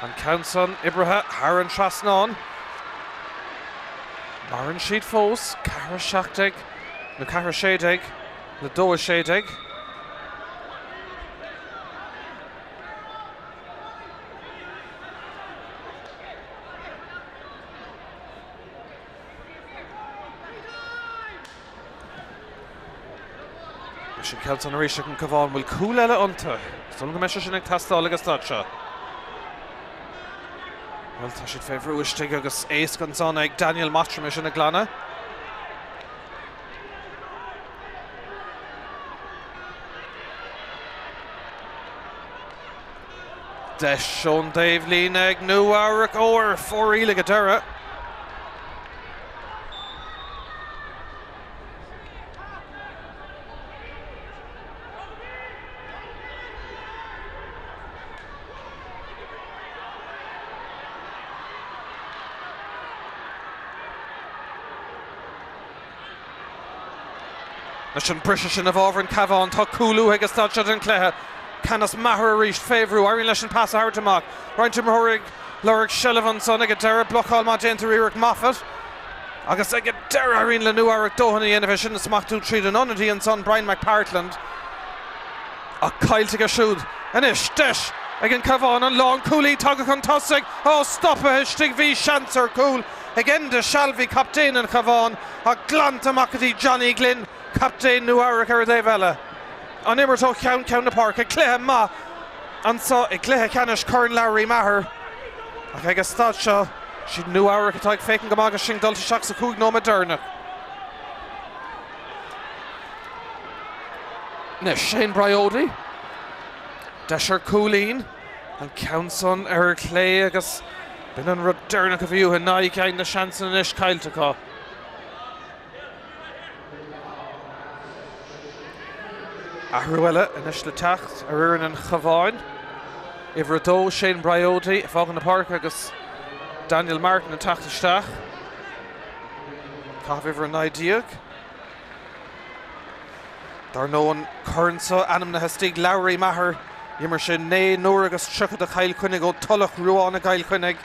An ceann san oibrithe thar an trasnán. Maireann siad fós, 4 17. Nó 4 16 le 2 16. Leis an ceann san arís ag an Cabhán, bhfuil cúl eile iontu? Is dóigh liom go mbeidh sé sin ag teastáil ag an staid seo. Bhuel, tá siad fé bhrú istigh agus éasca ansan ag Daniel Mottram é sin a ghlanadh. Deis ón dtaobhlíne ag Nua Eabhrac ó ar fóraoil ag an deireadh. Leis an briseadh sin i bhfabhar an Cabhán, tá cúl uathu ag an staid seo den chluiche. Canice Maher arís fé bhrú, éiríonn leis an pas a thabhairt amach. Roinnt imreoirí ag lorg seilbh ansan ag an deireadh. Blocáil maith déanta ar iarracht Moffat. Agus ag an deireadh éiríonn le Nua Eabhrac dóthain a dhéanamh é sin a smachtú tríd an ionadaí ansan, Brian McPartland. Ach caillte aige siúd. Anois deis ag an Cabhán an lánchúlaí tagtha chun tosaigh. Á stopaithe istigh bhí seans ar chúl ag Enda Shalvey, captaen an Chabháin, ach glanta amach go dtí Johnny Glynn, captaen Nua Eabhrac ar an dtaobh eile. An imirt ó cheann ceann na páirce. Cluiche maith anseo i gcluiche ceannais Chorn Lowry Maher. Ach ag an staid seo, siad Nua Eabhrac atá ag féachaint go maith agus sinn dulta isteach sa chúig nóiméad deireanach. Anois, Shane Briody. Deis ar chúilín. An ceann san ar chlé agus b'in an rud deireanach a bhí uathu. 9 gceann de sheansanna anois caillte acu. Athrú eile anois le teacht ar fhoireann an Chabháin. Uimhir 2, Shane Briody, ag fágaint na páirce agus Daniel Martin ag teacht isteach. Caitheamh uimhir 19. Dar ndóigh an corn seo ainmnithe istigh Lowry Maher. D'imir sé 9 n-uaire agus 30 do Chill Chainnigh ó Tulach Ruán i gCill Chainnigh.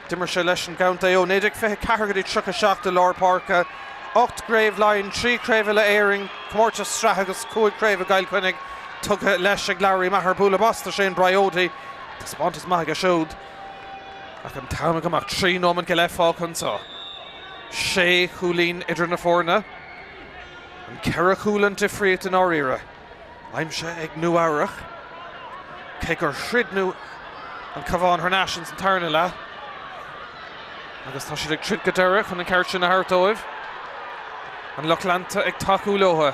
D'imir sé leis an gcontae ó 1924 go dtí 37 i lár páirce. 8 gcraobh Laighean, 3 chraobh Uile-Éireann, comórtas sraithe agus 5 chraobh i gCill Chainnigh tugtha leis ag Lowry Maher. Bualadh bos do Shane Briody. Taispeántas maith aige siúd. Ach an t-am ag imeacht, 3 nóiméad go leith fágtha anseo. Sé chúilín idir na foirne. An ceithre chúl an difríocht i ndáiríre. Aimsithe ag Nua Eabhrac. Cé gur throid Nua an Cabhán thar n-ais ins an tarna leath. Agus tá siad ag troid go deireadh chun an ceart sin a thabhairt dóibh. An lucht leanta ag tacú leo.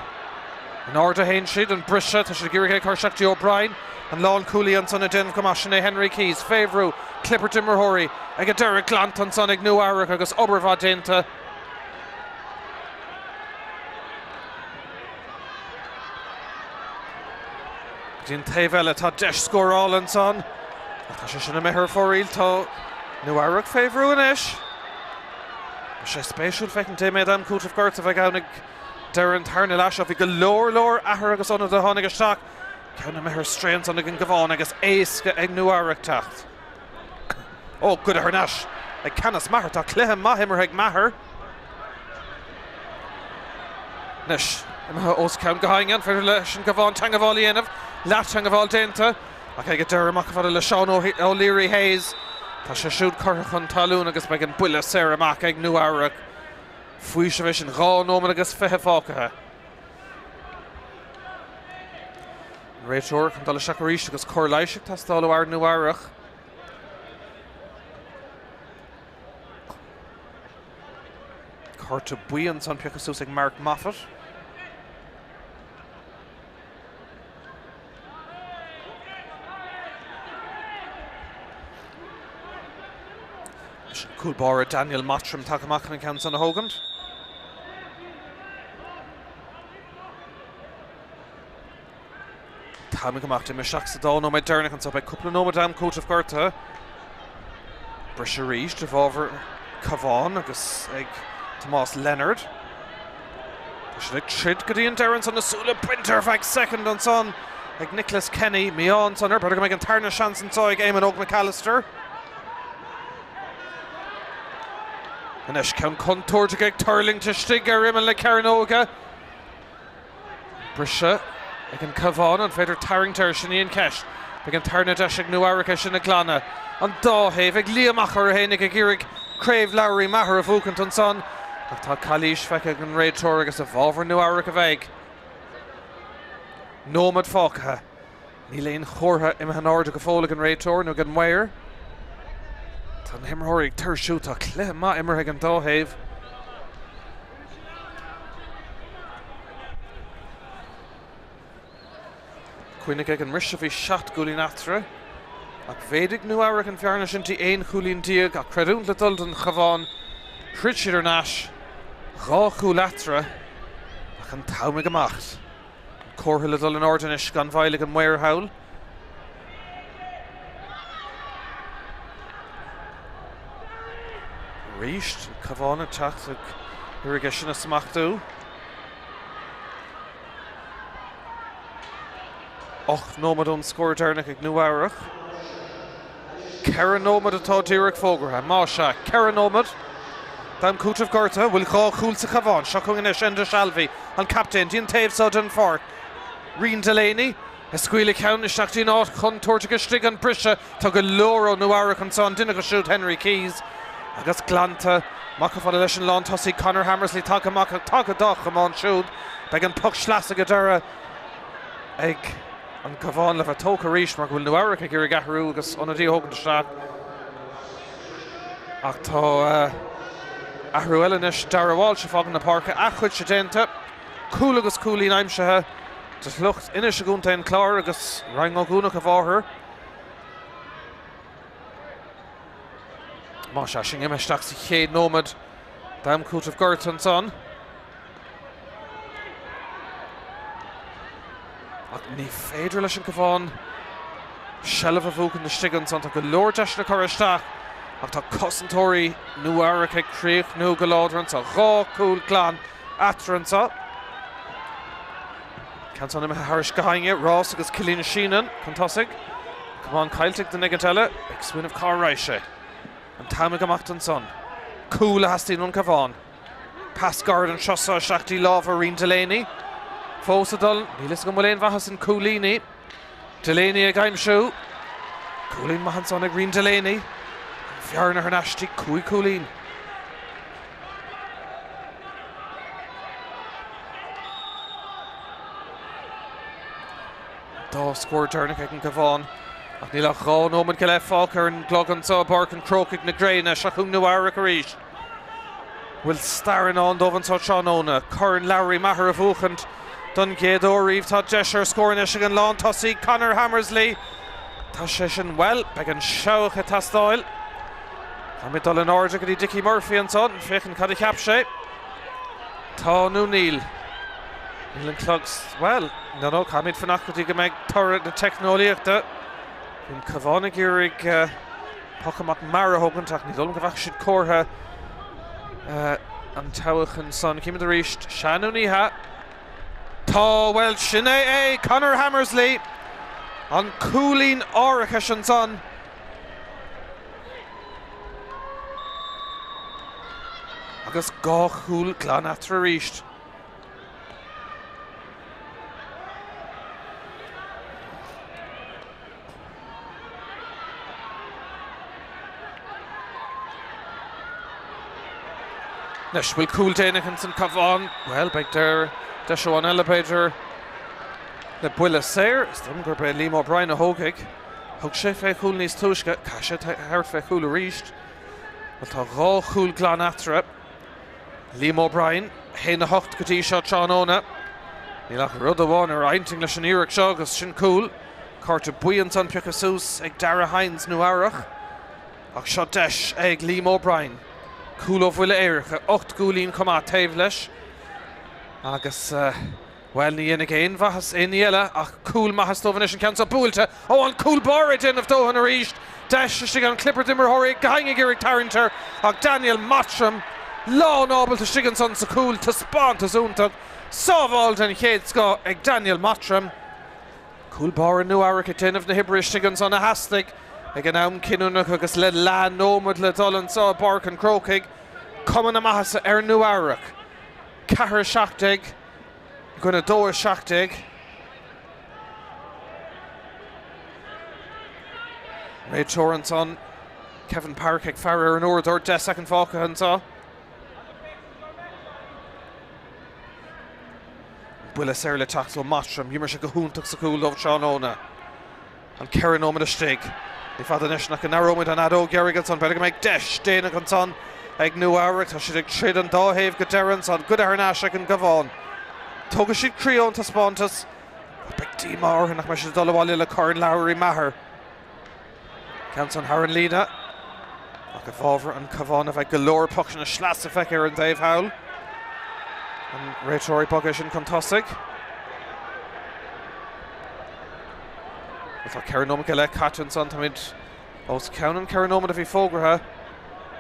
In airde a théann siad, an briseadh, tá siad ag iarraidh é a chur isteach dtí O'Brien. An lánchúlaí ansan ag déanamh go maith, sin é Henry Keyes. Fé bhrú, clibirt imreoirí ag an deireadh, glanta ansan ag Nua Eabhrac agus obair mhaith déanta. Go dtí an taobh eile, tá deis scórála ansan ach tá sé sin imithe ar fóraoil. Tá Nua Eabhrac fé bhrú anois. Beidh sé spéisiúil féachaint cé mhéad am cúitimh gortaithe a bheidh ann ag deireadh an tarna leath seo. Bhí go leor leor athruithe agus ionadaithe a tháinig isteach. Ceann imithe ar strae ansan ag an gCabhán agus éasca ag Nua Eabhrac teacht. Ó, goidte thar n-ais ag Canice Maher. Tá cluiche maith imeartha ag Maher. Anois, imithe os cionn go hAinge, an féidir leis an gCabhán teangabháil a dhéanamh? Leath-teangabháil déanta, ach ag an deireadh amach chomh fada le Seán O'Leary Hayes. Tá sé siúd curtha chun talún agus beidh an buille saor amach ag Nua Eabhrac. Faoiseamh é sin, 2 nóiméad agus 20 fágtha. An réiteoir chun dul isteach arís agus cóir leighis ag teastáil ó fhear Nua Eabhrac. Cárta buí ansan pioctha suas ag Mark Moffat. Cúl báire Daniel Mottram tagtha amach chun an ceann san a thógaint. T-am ag imeacht imithe isteach sa dá nóiméad deireanach anseo. Beidh cúpla nóiméad am cúitimh gortaithe. Briseadh arís i bhfabhar Cabhán agus ag Tomás Leonard. Tá siad ag troid go dtí an deireadh ansan, na súile bainte ar feadh soicind ansan ag Nicholas Kenny. Mí-ádh ansan air. B'fhéidir go mbeidh an tarna seans anseo ag Éamonn Óg McAllister. Anois ceann contúirteach ag tuirlingt istigh ar imeall na cearnóige. Briseadh ag an Cabhán, an féidir tarraingt air? Sin í an cheist. Beidh an tarna deis ag Nua Eabhrac é sin a ghlanadh. An dá thaobh ag luí amach orthu fhéinig ag iarraidh Craobh Lowry Maher a bhuachaint ansan. Ach tá calaois feicthe ag an réiteoir agus i bhfabhar Nua Eabhrac a bheidh. Nóiméad fágtha. Níl aon chomhartha imithe in airde go fóill ag an réiteoir nó ag an maor. Tá na himreoirí ag tuirsiú. Tá cluiche maith imeartha ag an dá thaobh. Cuimhnigh ag an mbriseadh bhí 7 gcúilín eatarthu ach mhéadaigh Nua Eabhrac an bhearna sin dtí 11 chúilín ach creidiúint le dul don Chabhán, throid siad thar n-ais, dhá chúl eatarthu ach an t-am ag imeacht. An comhartha le dul in airde anois gan mhoill ag an maor thall. Arís, an Cabhán ag teacht ag iarraidh é sin a smachtú. 8 nóiméad ón scór deireanach ag Nua Eabhrac. 4 nóiméad atá díreach fógartha. Más ea, 4 nóiméad d'am cúitimh gortaithe. Bhfuil 2 chúl sa Chabhán. Seo chugainn anois Enda Shalvey, an captaen, dtí an taobh seo den pháirc. Rian Delaney ag scaoileadh ceann isteach dtí an áit chontúirteach istigh an briseadh. Tá go leor ó Nua Eabhrac anso, an duine acu siúd Henry Keyes agus glanta amach chomh fada leis an lántosaí Conor Hammersley tagtha amach ach tagtha dá chamán siúd. Beidh an poc sleasa go deireadh ag an gCabhán le bheith tógtha arís mar go bhfuil Nua Eabhrac ag iarraidh athrú agus ionadaí a thógaint isteach. Ach tá athrú eile anois, Darragh Walsh ag fágaint na páirce, a chuidse déanta, cúl agus cúilín aimsithe de shliocht Inis i gContae an Chláir agus Rinn Ó gCuanach a mháthair. Más ea, sinn imithe isteach sa chéad nóiméad d'am cúitimh gortaithe ansan. Ach ní féidir leis an Cabhán seilbh a bhuachan istigh ansan. Tá go leor deiseanna curtha isteach ach tá cosantóirí Nua Eabhrac ag críochnú go láidir anso. 2 chúl glan eatarthu anso. Ceann san imithe thairis go hAinge, Ross agus Cillian Sheenan chun tosaigh. Camán caillte ag duine éigint eile, ag smaoineamh cá raibh sé. An t-am ag imeacht ansan. Cúl a theastaíonn ón Cabhán. Pas gairid anseo so isteach dtí lámha Rian Delaney. Fós ag dul, níl fhios agam bhfuil aon mhaitheas in cúilíní. Delaney ag aimsiú. Cúilín maith ansan ag Rian Delaney. An bhearna thar n-ais dtí 5 chúilín. Dá scór deireanach ag an gCabhán ach níl ach 2 nóiméad go leith fágtha ar an gclog anseo i bPáirc an Chrócaigh na gréine. Seo chugainn Nua Eabhrac arís. Bhfuil stair i ndán dóibh anseo tráthnóna? Corn Lory Meagher a bhuachaint don gcéad uair riamh. Tá deis ar scór anois ag an lántosaí Conor Hammersley. Tá sé sin, bhuel, beidh an seabhac ag teastáil. Táimid dul in airde go dtí Dickie Murphy ansan, féachaint cad a cheap sé. Tá nó níl? Níl an clog, bhuel, no no, caithfimid fanacht go dtí go mbeidh toradh na teicneolaíochta. Bhí an Cabhán ag iarraidh poc amach mear a thógaint ach ní dóigh liom go bhfaca siad comhartha an tseabhaic ansan. Címid arís, sea nó ní hea? Tá, bhuel, sin é é, Conor Hammersley, an cúilín árachais ansan. Agus 2 chúl glan eatarthu arís. Anois, bhfuil cúl déanach ins an Cabhán? Bhuel, beidh deis amháin eile, b'fhéidir, le buille saor. Is dóigh liom gurb é Liam O'Brien a thógfaidh. Thug sé fé chúl níos túisce, caithfidh sé tabhairt fé chúl arís. Bhuel, tá 2 chúl glan eatarthu. Liam O'Brien, 1-8 go dtí seo tráthnóna. Níl ach rud amháin ar intinn leis an iarracht seo agus sin cúl. Cárta buí ansan pioctha suas ag Darragh Hynes, Nua Eabhrach. Ach seo deis ag Liam O'Brien. Cúl ó bhuille éirice, 8 gcúilín chomh maith taobh leis. Agus. Bhuel, ní dhéanfaidh aon mhaitheas aon ní eile ach cúl maith is dóibh anois an ceann seo buailte. Ó, an cúl báire ag déanamh dóthain arís. Deis istigh an clibirt imreoirí gang ag iarraidh tarraingt air ach Daniel Mottram lán ábalta istigh ansan sa chúl. Taispeántas iontach. Sábháil den chéad scoth ag Daniel Mottram. Cúl báire Nua Eabhrac ag déanamh na hoibre istigh ansan a theastaigh ag an am cinniúnach agus le leath nóiméad le dul anseo i bPáirc an Chrócaigh. Cuma na maitheasa ar Nua Eabhrac. 4 17 i gcoinne 2 17. Réiteoir ansan, Kevin Park ag faire ar an uaireadóir, 10 soicind fágtha anseo. Buille saor le teacht ó Mottram. D'imir sé go hiontach sa chúl dóibh tráthnóna. An 4 nóiméad istigh. Ní fada anois nach go n-aireoimid an fheadóg dheiridh ansan. B'fhéidir go mbeidh deis déanach ansan ag Nua Eabhrac. Tá siad ag troid an dá thaobh go deireadh ansan. Goidte thar n-ais ag an gCabhán. Tógfaidh siad croí ón taispeántas. Ach beidh díomá orthu nach mbeidh siad ag dul abhaile le Corn Lowry Maher. Ceann san thar an líne. Ach i bhfabhar an Chabháin a bheidh go leor pocanna sleasa feicthe ar an dtaobh thall. An réiteoir ag bogadh sin chun tosaigh. Tá 4 nóiméad go leith caite ansan. Táimid os cionn an 4 nóiméad a bhí fógartha.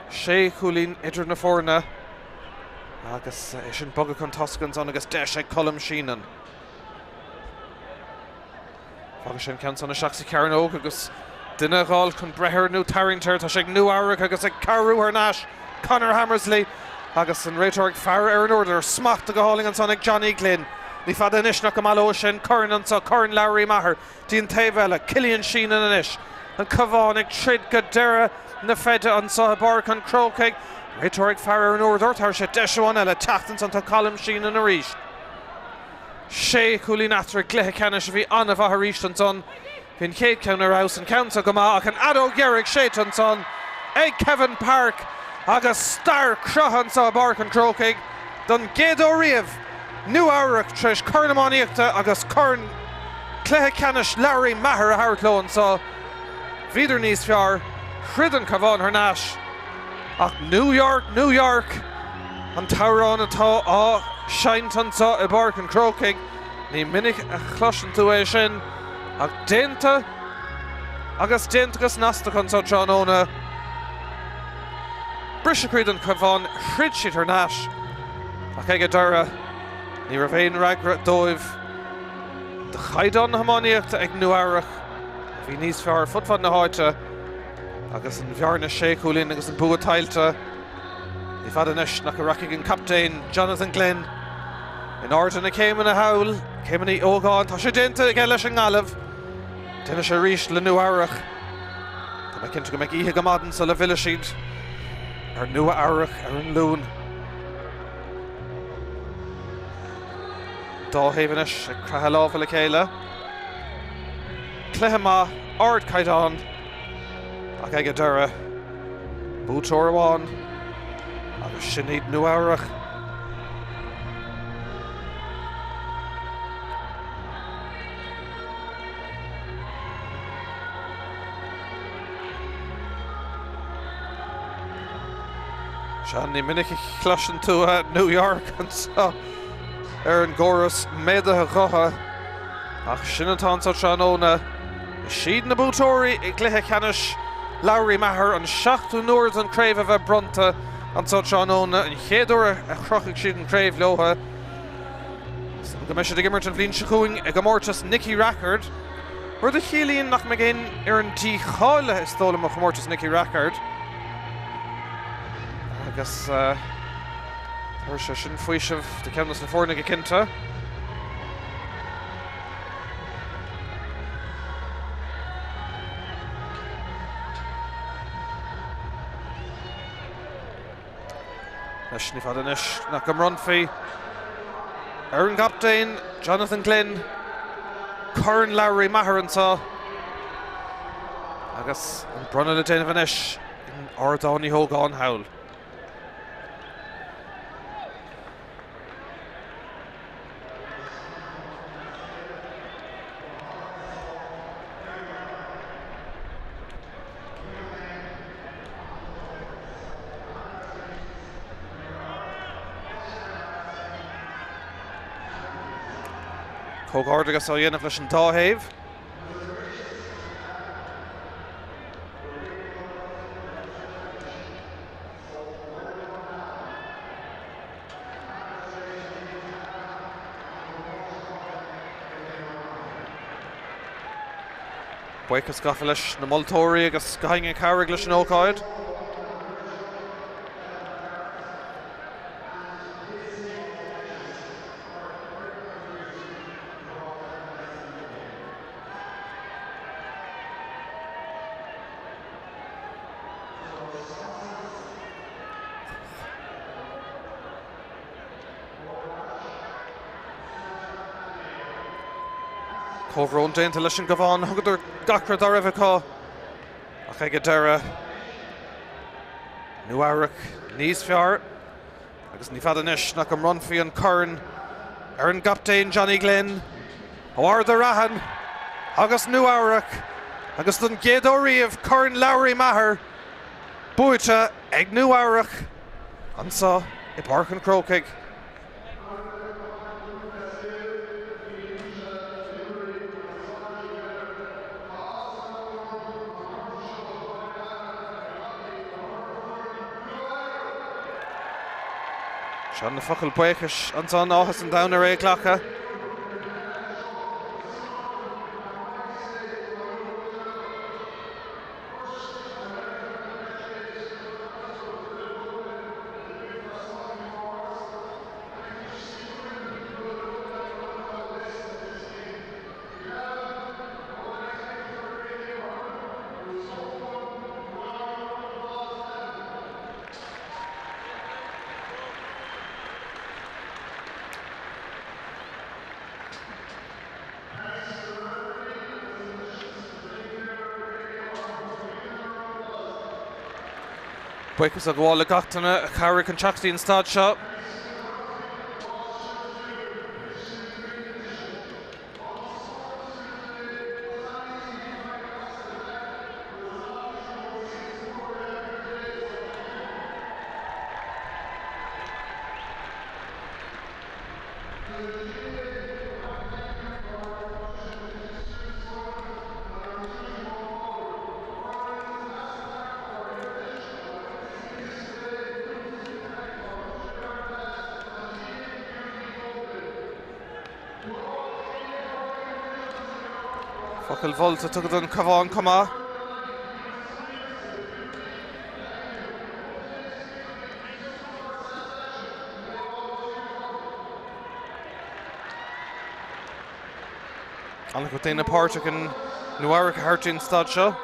Sé chúilín idir na foirne. Agus é sin bogadh chun tosaigh ansan agus deis ag Colm Sheenan. Fágann sé an ceann san isteach sa chearnóg agus duine a dhul chun breith air nó tarraingt air. Tá sé ag Nua Eabhrac agus ag cabhrú thar n-ais Conor Hammersley agus an réiteoir ag faire ar an urlár. Smachta go hálainn ansan ag Johnny Glynn. Ní fada anois nach go mbaileoidh sé an corn anso, Corn Lowry Maher, dtí an taobh eile. Cillian Sheenan anois. An Cabhán ag troid go deireadh na feide anso i bPáirc an Chrócaigh. Réiteoir ag faire ar an uaireadóir. Tabharfaidh sé deis amháin eile teacht ansan. Tá Colm Sheenan arís. Sé chúilín eatarthu i gcluiche ceannais a bhí an-mhaith arís ansan. Bhí an chéad cheann ar fheabhas, an ceann seo go maith ach an fheadóg dheiridh séidte ansan ag Kevin Parke agus stair cruthaithe anso i bPáirc an Chrócaigh don gcéad uair riamh, Nua Eabhrac tar éis Corn Iománaíochta agus Corn Cluiche Ceannais Lowry Maher a thabhairt leo anso. Bhíodar níos fearr, throid an Cabhán thar n-ais ach New York, New York! An t-amhrán atá á seinnt anseo i bPáirc an Chrócaigh, ní minic a chloiseann tú é sin, ach déanta agus déanta go snasta anseo tráthnóna. Briseadh croí don Chabhán, throid siad thar n-ais, ach ag an deireadh, ní raibh aon fhreagra dóibh do chaighdeán na hiománaíochta ag Nua Eabhrac, a bhí níos fearr fud fad na háite, agus an bhearna sé chúilín agus an bua tuillte. Ní fada anois nach go rachaidh an captaen Jonathan Glynn in airde na céimeanna thall, Céimeanna Uí Ógáin. Tá sé déanta aige leis an nGaillimh. Déanfaidh sé arís le Nua Eabhrac. Tá mé cinnte go mbeidh oíche go maidin sula bhfillfidh siad ar Nua Eabhrac ar an Luan. Dá thaobh anois ag croitheadh lámha le chéile. Cluiche maith, ardchaighdeán ach ag an deireadh, Buaiteoir amháin agus sin iad Nua Eabhrac. Sea, ní minic a chloiseann tú New York anseo ar an gcóras méadaithe ghutha, ach sin atá anseo tráthnóna. Is iad na buaiteoirí i gcluiche ceannais Lowry Maher, an seachtú n-uair don chraobh a bheith bronnta anseo tráthnóna, an chéad uair a chrochfaidh siad an chraobh leo. Is dóigh go mbeidh siad ag imirt an bhliain seo chugainn i gcomórtas Nicky Rackard, rud a chiallaíonn nach mbeidh aon fhoireann dícháilithe is dóigh liom ó chomórtas Nicky Rackard. Agus tabharfaidh sé sin faoiseamh do cheann de na foirne go cinnte. Anois, ní fada anois nach go mbronnfaí ar an gcaptaen Jonathan Glynn Corn Lowry Maher anseo agus an bronnadh le déanamh anois in Ardán Uí Ógáin thall. Comhghairdeachas á dhéanamh leis an dá thaobh. Buíochas gafa leis na moltóirí agus gach éinne a chabhraigh leis an ócáid. Comhbhrón déanta leis an gCabhán, thugadar gach rud dá raibh acu ach ag an deireadh, Nua Eabhrac níos fearr agus ní fada anois nach go mbronnfaí an corn ar an gcaptaen Johnny Glynn ó Ard a' Rathain agus Nua Eabhrac agus don gcéad uair riamh Corn Lowry Maher buaite ag Nua Eabhrac anseo i bPáirc an Chrócaigh. Seo na focail buíochais ansan, áthas an domhain ar é a ghlacadh. Buíochas a ghabháil le gach duine a chabhraigh chun teacht go dtí an staid seo. Focail mholta tugtha don Chabhán chomh maith. An-chuid daoine páirteach in Nua Eabhrac a thabhairt don staid seo.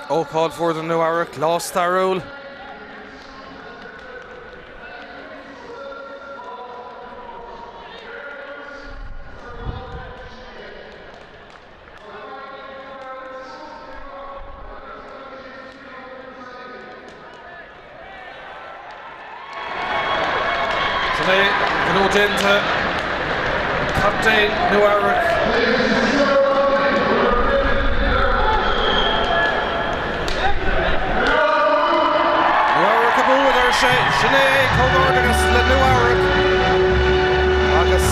Ócáid mhór do Nua Eabhrac, lá stairiúil. Sin é, gnó déanta. Captaen Nua Eabhrac. Nua Eabhrac abú, a deir sé. Sin é, comhghairdeachas le Nua Eabhrac. Agus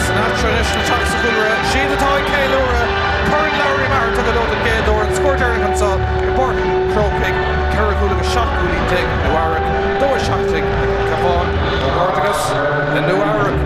Sinatra anois le teacht sa chúlra. Siad atá ag ceiliúradh Corn Lowry Maher tugtha leo den gcéad uair, an scór deireanach anseo i bPáirc an Chrócaigh, 4 chúl agus 17 gcúilín ag Nua Eabhrac, 2 17 ag an Cabhán. Comhghairdeachas le Nua Eabhrac.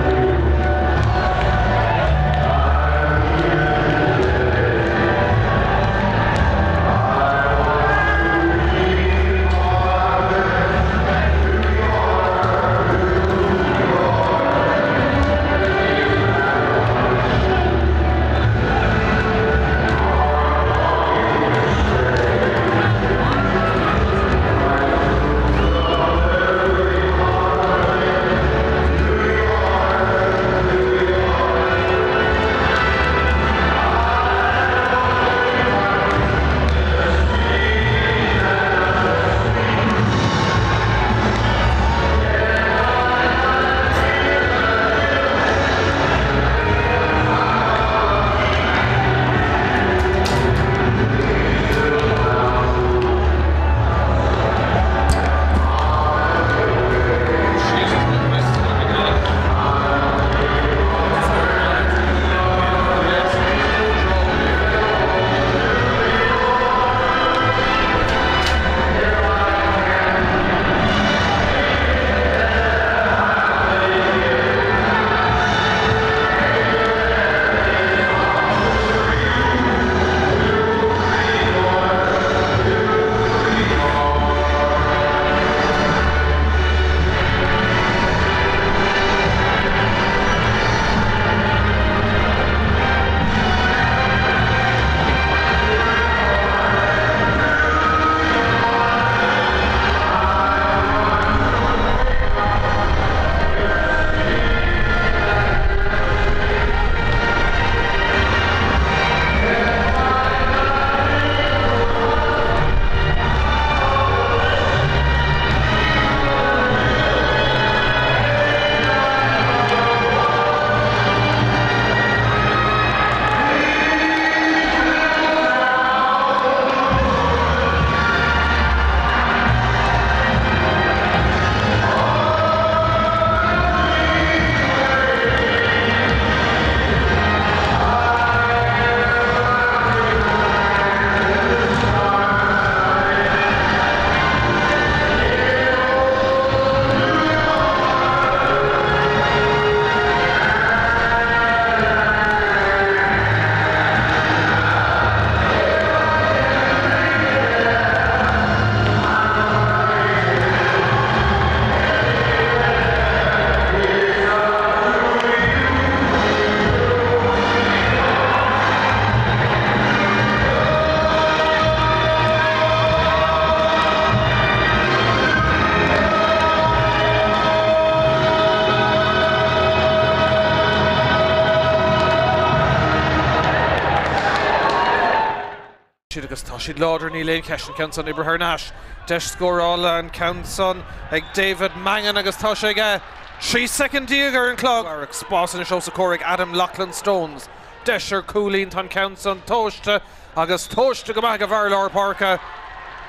agus tá siad láidir, níl aon cheist, an ceann san oibrithe thar n-ais. Deis scórála an ceann san ag David Mangan agus tá sé aige. 13 soicind ar an chlog. Spás anois os a comhair ag Adam Loughlin Stones. Deis ar chúilín, tá an ceann san tomhaiste agus tomhaiste go maith ag an bhfear lár páirce.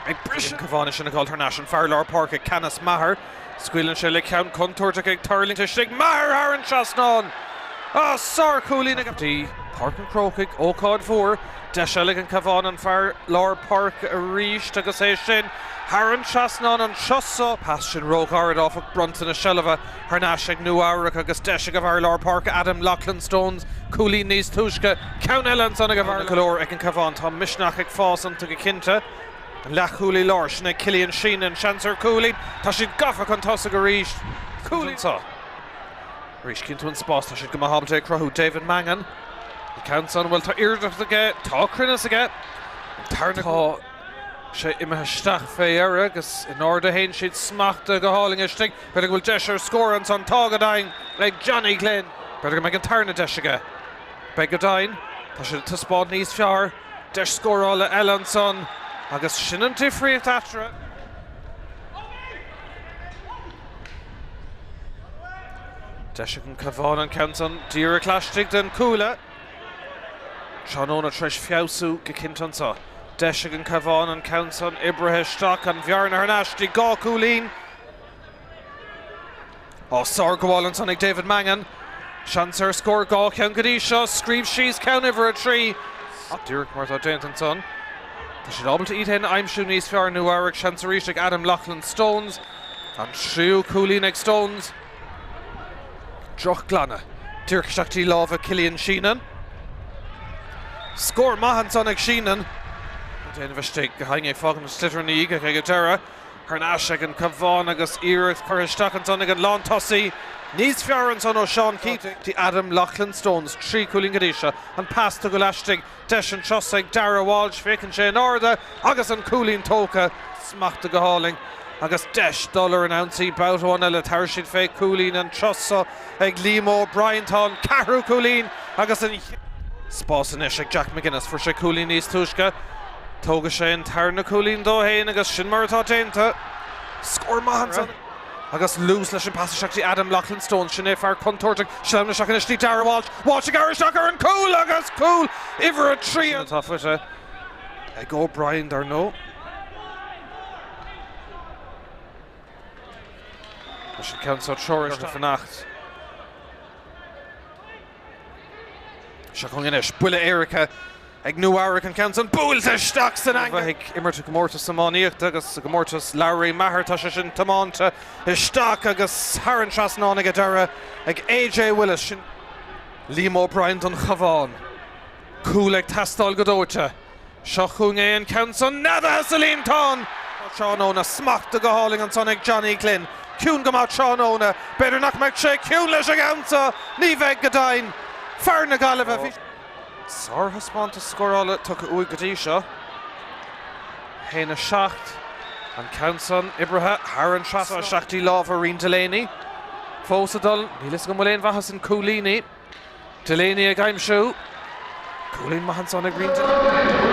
Ag briseadh an Cabhán sin ag dul thar n-ais, an fear lár páirce Canice Maher. Scaoileann sé le ceann contúirteach ag tuirlingt istigh. Maher thar an trasnán! Ah, sár-chúilín ag. Dtí Páirc an Chrócaigh, ócáid mhór. Deis eile ag an Cabhán, an fear lár páirce arís agus é sin thar an trasnán anseo sa. Pas sin róghairid, áfach, bronnta na seilbhe thar n-ais ag Nua Eabhrac agus deis ag an bhfear lár páirce Adam Loughlin Stones cúilín níos túisce. Ceann eile ansan ag an bhfear. Go leor ag an Cabhán. Tá misneach ag fás iontu go cinnte. An leathchúlaí láir, sin é Cillian Sheenan, seans ar chúilín, tá siad gafa chun tosaigh arís. Cúilín anseo. Arís, cíonn tú an spás, tá siad go maith ábalta é a chruthú. David Mangan, an ceann san, bhuel tá iarracht aige, tá cruinneas aige. An tarna Tá sé imithe isteach fé dheireadh agus in airde a théann siad smachtaithe go hálainn istigh. B'fhéidir go bhfuil deis ar scór ansan, tá go deimhin ag Johnny Glynn. B'fhéidir go mbeidh an tarna deis aige. Beidh go deimhin. Tá siad ag taispeáint níos fearr. Deis scórála eile ansan agus sin an difríocht eatarthu. Deis ag an Cabhán an ceann san díreach laistigh den chuaille. Tráthnóna tar éis feabhsú go cinnte anso. Deis ag an Cabhán an ceann san oibrithe isteach, an bhearna thar n-ais dtí 2 chúilín. Á, sárghabháil ansan ag David Mangan. Seans ar scór 2 cheann go dtí seo. Scríobh síos ceann uimhir 3. Ach díreach mar atá déanta ansan, tá siad ábalta iad féin a aimsiú níos fearr Nua Eabhrac. Seans arís ag Adam Loughlin Stones. An tríú cúilín ag Stones. Drochghlanadh. Díreach isteach dtí lámha Cillian Sheenan. Scór maith ansan ag Sheenan. Déanamh istigh go hAinge ag fágaint an sliotar ina dhiaidh ag an deireadh. Thar n-ais ag an Cabhán agus iarracht curtha isteach ansan ag an lántosaí. Níos fearr ansan ó Seán Keating. Dtí Adam Loughlin Stones, 3 chúilín go dtí seo. An pas tugtha laistigh, deis anseo ag Darragh Walsh, féachann sé in airde agus an cúilín tógtha. Smachta go hálainn agus deis dul ar an ionsaí babhta amháin eile. Tabharfaidh siad fé chúilín an turas seo ag Liam O'Brien. Tá an ceathrú cúilín agus an. Spás anois ag Jack McGuinness. Fuair sé cúilín níos túisce. Tógfaidh sé an tarna cúilín dó fhéin agus sin mar atá déanta. Scór maith ansan. Agus luas leis an pas isteach dtí Adam Loughlin Stones. Sin é fear contúirteach. Sleamhnaigh isteach anois dtí Darragh Walsh. Walsh ag gearradh isteach ar an gcúl agus cúl uimhir 3 atá faighte ag O'Brien dar ndóigh. Leis an ceann seo treoir isteach fanacht. Seo chugainn anois, buille éirice ag Nua Eabhrac, an ceann san buailte isteach san eangach. Bheith ag imirt i gcomórtas iománaíochta agus i gcomórtas Larry Maher, tá sé sin tiománta isteach agus thar an trasnán ag an deireadh ag AJ Willis. Sin Liam O'Brien don Chabhán. Cúl ag teastáil go dóite. Seo chugainn é an ceann san neadaithe sa líontán! Tráthnóna smachta go hálainn ansan ag Johnny Glynn. Ciúin go maith tráthnóna. B'fhéidir nach mbeadh sé ciúin leis an gceann seo! Ní bheidh go deimhin. Fear na Gaillimhe bhí. Sárthaispeántas scórála tugtha uaidh go dtí seo. 1, 7. An ceann san oibrithe thar an trasnán. Isteach dtí lámha Rian Delaney. Fós ag dul. Níl fhios agam an bhfuil aon mhaitheas in cúilíní. Delaney ag aimsiú. Cúilín maith ansan ag Rian Delaney.